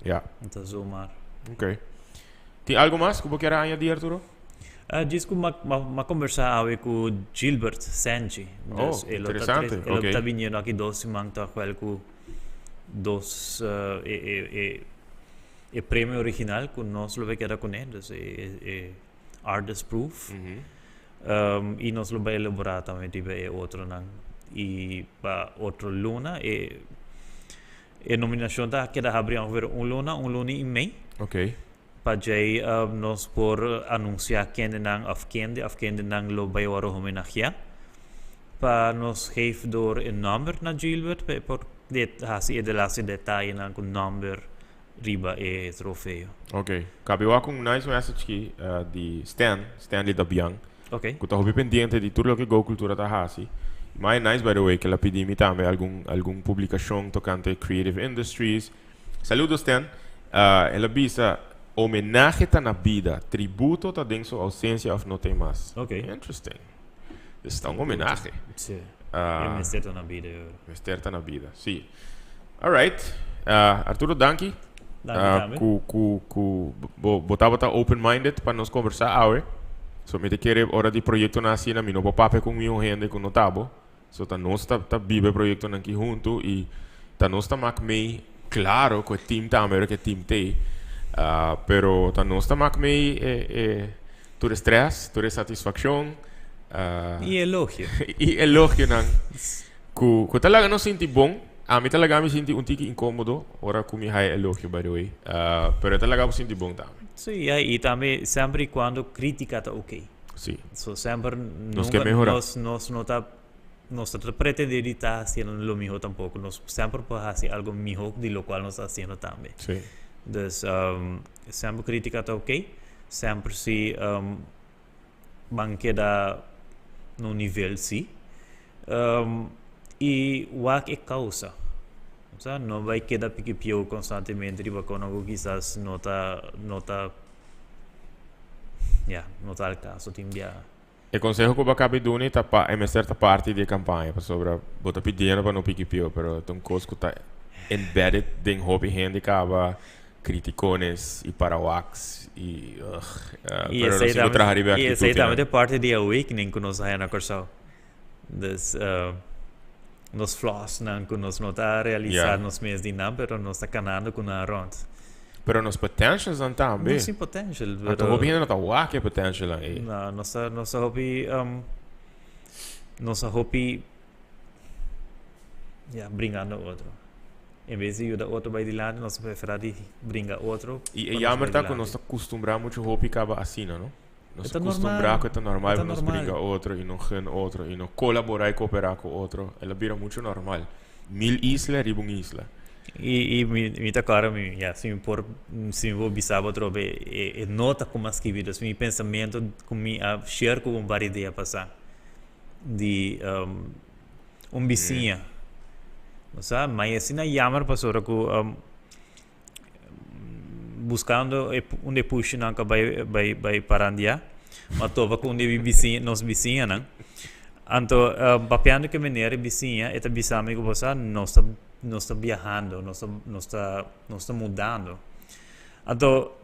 Ja. ta zomaar. Ok. Tin algo mas ku bo kier a añadi, Arturo? Djis ku ma, ma, ma kombersá awe ku Gilbert Sanchi. Oh, Dus e lo ta interesante. tres, e lo Ok. ta biniendo aki dos siman ta wel ku dos uh, e, e, e, e premio original ku nos lo bay keda kuné. Dus e, e, e Artist Proof. I nos lo bai elaborá tambe riba e otronan. I pa otro luna e e nominashon ta keda habrí ongeveer un luna, un luna i mei. Ok. Pa djei nos por anunsiá kendenan òf kende òf kendenan lo bai wòrdu homenageá. Pa nos geef door e nòmber na Gilbert pa e por hasi e delaste detayenan ku nòmber riba e trofeo. Ok. Kabi wak un nice message ki di Stan, Stanley Dabian. Ok. Ku ta hopi pendiente di tur loke Go Cultura ta hasi. Mai nice by the way, ke el a pidi mi tambe algun algun publikashon tokante creative industries. Saludo Stan. El a bisa, Homenahe ta na bida, tributo ta den su ausencia of no t'ei mas. Ok. Interesting. Dus ta un homenahe. Sí. E mester ta na bida yo. Mester ta na bida, sí. Alright. Arturo, danki. Danki tambe. Ku, ku, ku bo, bo tabata open-minded pa nos conversa awe. So mi ta kere ora di proyectonan asina mi no por papia cu niun hende cu no ta bo. So ta nos ta, ta biba e proyectonan aki hunto y ta nos ta mak mei, claro cu e team tambe ora cu e team t'ey. Pero ta nos ta mak mei e, e tur e stress, tur e satisfaccion. Y elogio. Y elogionan cu, cu ta laga nos sinti bon. Ami ta laga mi sinti un tiki inkomodo ora ku mi haya elogio, by the way. Pero e ta laga bo sinti bon tambe. Sí, ya, i tambe semper i kuando kritika ta oké. Sí. So semper Nos ke nunka mehorá. nos nos no ta nos ta ta pretendé di ta hasiendo lo mihó tampoko. Nos semper por hasi algo mihó di lokual nos ta hasiendo tambe. Sí. Dus semper kritika ta oké. Semper si ban keda na un nivel si. I wak e causa. Sa no bai keda piki pieu constantemente riba kono ku kisas no ta no ta ya no ta al caso tin biaha. E conseho ku bo a kabi duni ta pa e mester ta parti di e campaña pasobra bo ta pidiendo pa no piki pieu pero ta un kos ku ta embedded den hopi hende kaba. Criticones y parawaks y ugh. Y Pero esei nos tin cu tambe, traha riba e y esei actitud tambe einan. ta parti di awakening cu nos a haya na Corsou. Dus nos flaws-nan cu nos no ta realisa Yeah. nos mes di nan, pero nos ta canando cu nan rond. Pero nos potentials-nan tambe. Nos tin potential, Anto pero hopi hende no ta wak e potential-nan ei. No, nos ta, nos ta hopi. Nos a hopi ya bringando otro. En bes di yuda otro bai dilanti nos a prefera di bringa otro. I e jammer ta ku nos ta kustumbrá muchu hopi kaba asina, no? Nos ta kustumbrá ku e ta normal pa nos bringa otro i no gun otro i no kolaborá i kooperá ku otro. El a bira muchu normal. Mil isla riba un isla. I i mi mi ta kòrda mi ya si mi por si mi por bisa bo atrobe e e nota ku mi a skibi dus mi pensamentu ku mi a share ku bo un par di dia pasá di un bisiña. Bo sa mai asina yammer pasobra ku Buscando e un di e pushinan cu bay bay bay parandia ma topa cu un di mi bisiña nos bisiñanan anto papiando cu e meneer e bisiña e ta bisa mi cu bo sa nos ta nos ta biahando nos ta nos ta nos ta mudando anto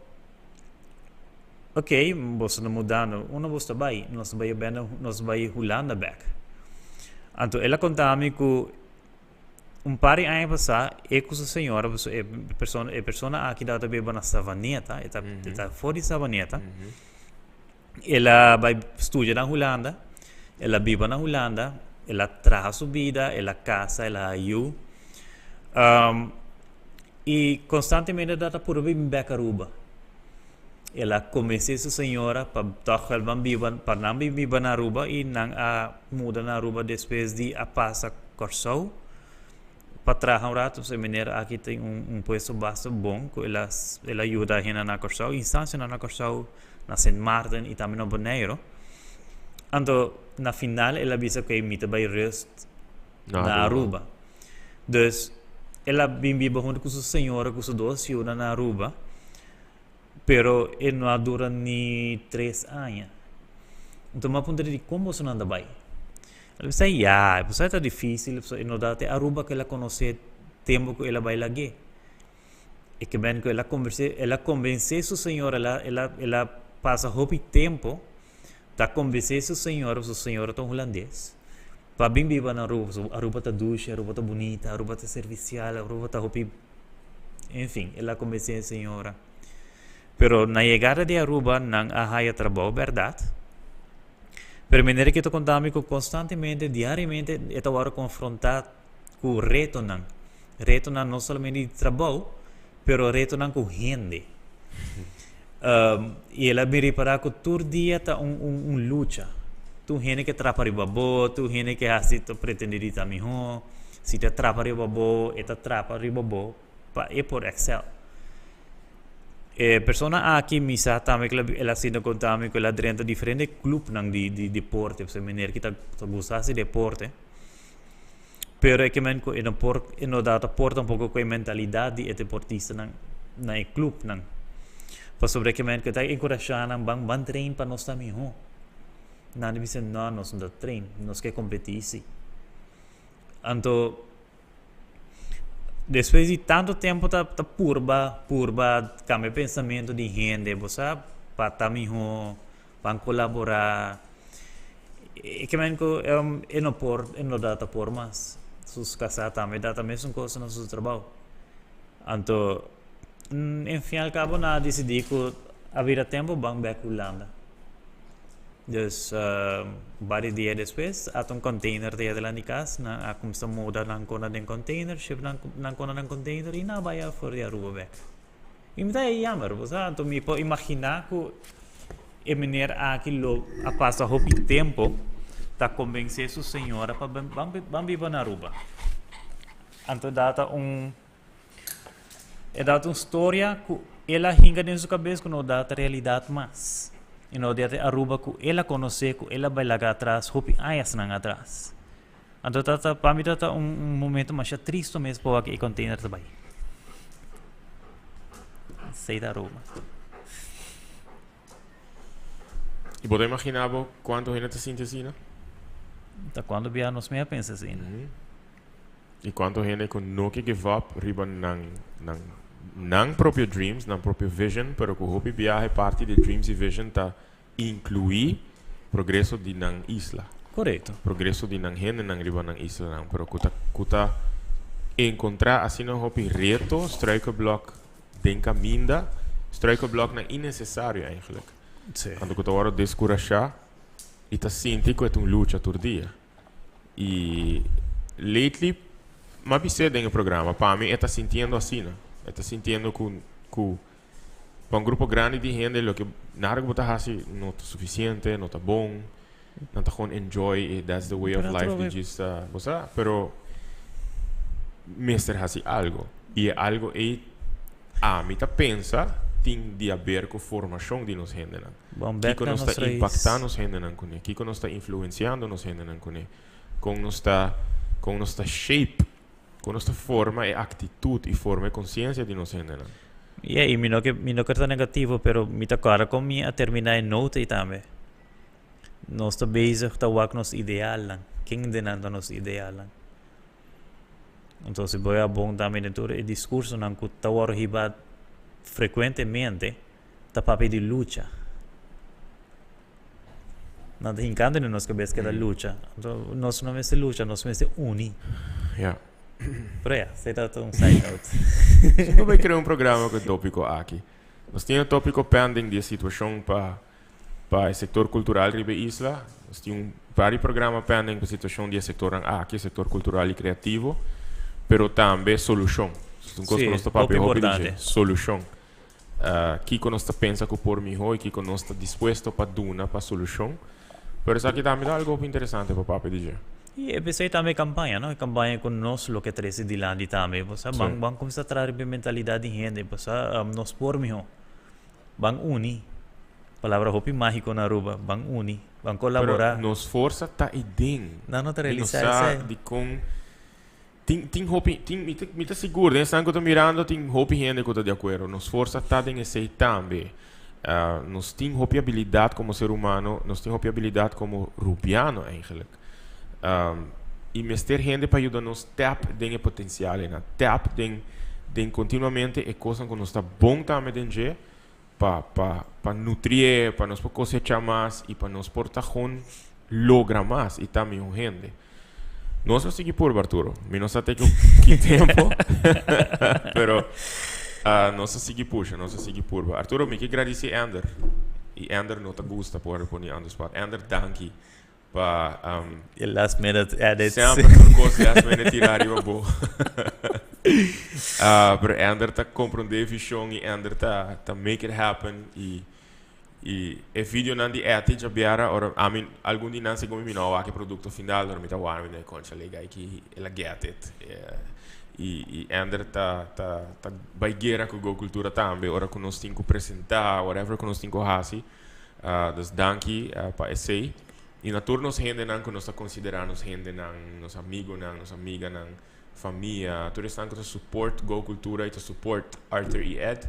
ok boso ta mudando unda boso ta bay nos ta bay bende nos ta bay Hulanda bek anto el a conta mi cu Un par di aña pasá e ku su señora, pasobra e persona e persona aki tabata biba na Savaneta, e ta e ta for di Savaneta. El a bai studia na Hulanda, el a biba na Hulanda, el a traha su bida, el a kasa, el a haña yu. I konstantemente e tabata puru bin bèk Aruba. El a konvensé su señora pa tòg el ban biba, pa nan bin biba na Aruba i nan a muda na Aruba despues di a pasa Kòrsou pa traha un ratu. E meneer aki tin un un puesto basta bon ku el a el a yuda hende na Kòrsou, instansianan na Kòrsou, na Sint Maarten i tambe na Boneiru. Anto na final el a bisa ku mi ta bai rust na Aruba. Dus el a bin biba huntu ku su señora ku su dos yunan na Aruba. Pero e no a dura ni tres aña. Enton mi a puntra di kon boso nan ta bai? El a bisa ya, e pasá ta difícil, pasobra e no ta te Aruba ku el a konosé tempu ku el a bai lag'é. E ke men ku el a kombersé, el a kombensé su señora, el a el a el a pasa hopi tempu ta kombensé su señora, su señora ta un hulandes, pa bin biba na Aruba, pasobra Aruba ta dushi, Aruba ta bunita, Aruba ta servisial, Aruba ta hopi En fin, el a convence e señora. Pero na yegada di Aruba nan a haya trabou, berdad. Pero manera ke ta conta mi cu constantemente, diariamente e ta worde confronta cu retonan. Retonan no solamente di trabou, pero retonan cu hende. Um, y el a bin ripara cu tur dia ta un, un, un lucha. Tur hende ke trapa riba bo, tur hende ke haci ta pretende di ta miho. Si ta trapa riba bo, e ta trapa riba bo pa e por excel. E persona aki mi sa tambe ku el a sinta konta mi ku el a drenta diferente clubnan di di deporte, pasobra meneer ki ta ta gusta hasi deporte. Pero e ke men ku e no por e no da ta por tampoko ku e mentalidat di e deportistanan na e clubnan. Pasobra e ke men ku e ta enkurashá nan ban ban train pa nos ta mihó. Nan a bisa no nos no ta train, nos ke kompetí si. Anto despues di tanto tempo ta ta purba purba cambia pensamento di hende bo sa pa ta miho pan colabora e ke men ku e no por e no da ta por mas su casa tambe da ta mesun cosa na su trabao anto en fin al cabo nan a dicidi ku a bira tempo ban bek Hulanda. Dus varios dia despues ata un container ta yega dilanti cas, nan a cuminsa muda nan cona den container, ship nan nan cona den container y nan a bay afor di Aruba bek. Y mi ta e jammer, bo sa, anto mi por imagina cu e meneer aki lo a pasa hopi tempo ta convence su señora pa ban biba na Aruba. Anto data un E data un storia ku el a hinka den su kabes ku no data realidat mas. I no data e Aruba ku el a konosé, ku el a bai laga atras hopi añasnan atras. Anto ta ta pa mi ta ta un un momento masha tristo mes pa wak e container ta bai. Esei ta Aruba. I bo ta imagina bo kuantu hende ta sinti asina? Ta kuantu bia nos mes a pensa asina. I kuantu hende ku no ke give up riba nan nan nan propio dreams, nan propio vision, pero ku hopi biaha e parti di dreams i vision ta inkluí progreso di nan isla. Korekto. Progreso di nan hendenan riba nan islanan, pero ku ta ku ta enkontrá asina hopi reto, struikelblok den kaminda, struikelbloknan innesesario eigenlijk. Sí. Anto ku ta wòrdu deskurashá. I ta sinti ku e ta un lucha tur dia. I lately m'a bis'é den e programa, pa mi e ta sintiendo asina. E ta sintiendo ku ku pa un grupo grandi di hende loke nada ku bo ta hasi no ta sufisiente, no ta bon. Nan ta gewoon enjoy i that's the way of life di djis ta, bo sa? Pero mester hasi algo. I e algo ei ami ta pensa tin di haber ku formashon di nos hendenan. Bon bek Kiko na nos nos ta rais. impactá nos hendenan kuné? Kiko nos ta influenciando nos hendenan kuné? Kon nos ta kon nos ta shape, kon nos ta forma e actitud i forma e conciencia di nos hendenan? Yeah, i mi no ke mi no ker ta negativo, pero mi ta kòrda kon mi a terminá e nota ei tambe. Nos ta bezig ta wak nos idealnan. Ken den nan ta nos idealnan? Anto si bo a bon tambe den tur e diskursonan ku ta wòrdu hibá frekuentemente, ta papia di lucha. Nan ta hinkando den nos kabes keda lucha. Anto nos no mester lucha, nos mester uni. Ja. Pero ya, esei ta un side note. Si bo bai krea un programa ku e topiko aki. Nos tin e topiko pending di e situashon pa pa e sektor kultural riba e isla. Nos tin un par di programa pending pa e situashon di e sektornan aki, e sektor kultural i kreativo, pero tambe solushon. Un kos ku nos ta papia hopi di dje, solushon. Kiko nos ta pensa ku por mihó i kiko nos ta dispuesto pa duna pa solushon. Pero esaki tambe ta algo hopi interesante pa papia di dje. I e p'esei tambe e kampaña, no? E kampaña ku nos lo ke trese dilanti tambe. Bo sa, ban ban kuminsá traha riba e mentalidat di hende. Bo sa, nos por mihó. Ban uni. Palabra hopi mágiko na Aruba. Ban uni. Ban kolaborá. Pero nos forsa ta ei den. Nan no ta I nos realisá sa esei. dikon Tin tin hopi tin mi ta mi ta sigur den esnan ku ta mirando tin hopi hende ku ta di akuerdo. Nos forsa ta den esei tambe. Nos tin hopi abilidat komo ser humano, nos tin hopi abilidat komo rubiano eigenlijk. I mester hende pa yuda nos tap den e potensial einan, tap den den kontinuamente e kosnan ku nos ta bon tambe den dje pa pa pa nutrié, pa nos por kosechá mas i pa nos por ta gewoon logra mas i ta mihó hende. Nos lo sigui purba, Arturo. Mi no sa te ki tempo, pero nos a sigui pusha, nos a sigui purba. Arturo, mi ke gradisi Ender. I Ender no ta gusta por poni on the spot. Ender, danki pa E last minute edits. Semper tur kos last minute tira riba bo. Pero Ender ta komprondé vishon i Ender ta ta make it happen i i e videonan di Etty djabiara ora ami algun di nan segun mi mi no a wak e produkto final pero mi ta wak mi ta concha le guy ki el a get it i i Ender ta ta ta bai guera ku Go Cultura tambe ora ku nos tin ku presenta whatever ku nos tin ku hasi. Dus danki pa esey. Y na tur nos hendenan cu nos ta considera nos hendenan, nos amigonan, nos amiganan, famia, tur esnan cu ta support Go Cultura y ta support Arthur y Ed.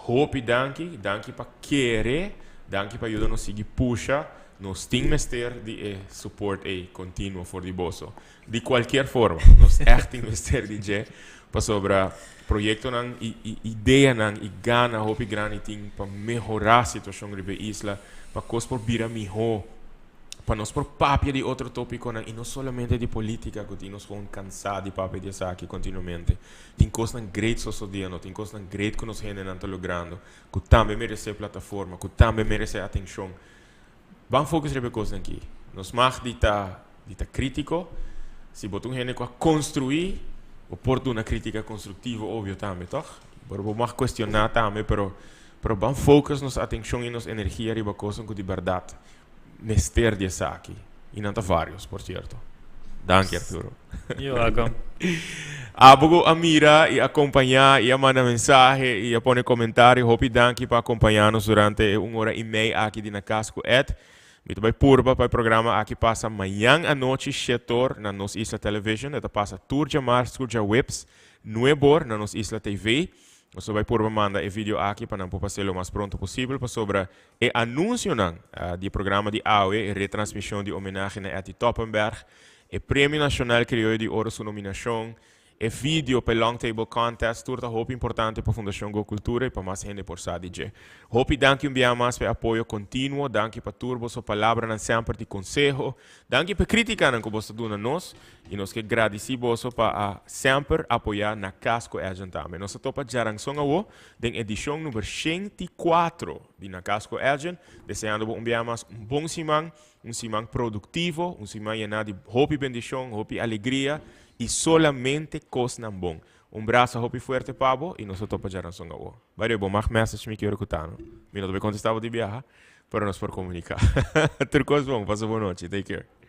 Hopi danki, danki pa kere, danki pa yuda nos sigui pusha. Nos tin mester di e support ey continuo for di boso. Di cualkier forma, nos echt tin mester di dje, pasobra proyectonan y y ideanan y gana hopi grandi tin pa mehora situacion riba e isla, pa cos por bira miho, pa nos por papia di otro topiconan y no solamente di politica cu tin nos gewoon cansa di papia di esaki continuamente. Tin cosnan great sosodiendo, tin cosnan great cu nos hendenan ta logrando, cu tambe merece plataforma, cu tambe merece atencion. Ban focus riba e cosnan aki. Nos mag di ta di ta critico. Si bo ta un hende cu a construi, bo por duna critica constructivo obvio tambe, toch? Pero bo mag cuestiona tambe, pero pero ban focus nos atencion y nos energia riba cosnan cu di berdad mester di esaki. Y nan ta varios, por cierto. Danki, Arturo. You're welcome. Abo cu a mira y a acompaña y a manda mensahe y a pone comentario, hopi danki pa acompaña nos durante e un ora y mei aki di Na Cas cu Ed. Mi ta bay purba pa e programa aki pasa mañan anochi shetor na Nos Isla Television. E ta pasa tur djamars tur djaweps nuebor na Nos Isla TV. Nos ta bay purba manda e video aki pa nan por pas'é lo mas pronto posibel pasobra e anuncionan di e programa di awe, e retransmision di homenahe na Etty Toppenberg, e Premio Nacional Crioyo di Oro su nominacion, E video pa e Long Table Contest tur ta hopi importante pa Fundacion Go Cultura y pa mas hende por sa di dje. Hopi danki un bia mas pa e apoyo continuo, danki pa tur boso palabranan semper di conseho, danki pa e criticanan cu boso ta duna nos y nos ke gradici boso pa a semper apoya Na Cas cu Edjean tambe. Nos ta topa djaranson awo den edicion number 104 di Na Cas cu Edjean, deseando bo un bia mas un bon siman, un siman productivo, un siman yena di hopi bendicion, hopi alegria y solamente cosnan bon. Un brasa hopi fuerte pa bo y nos ta topa djaranson awo. By the way, bo mag message mi ki ora cu ta, no? Mi no ta bay contesta bo di biaha, pero nos por comunica. Tur cos bon, pasa bon nochi. Take care.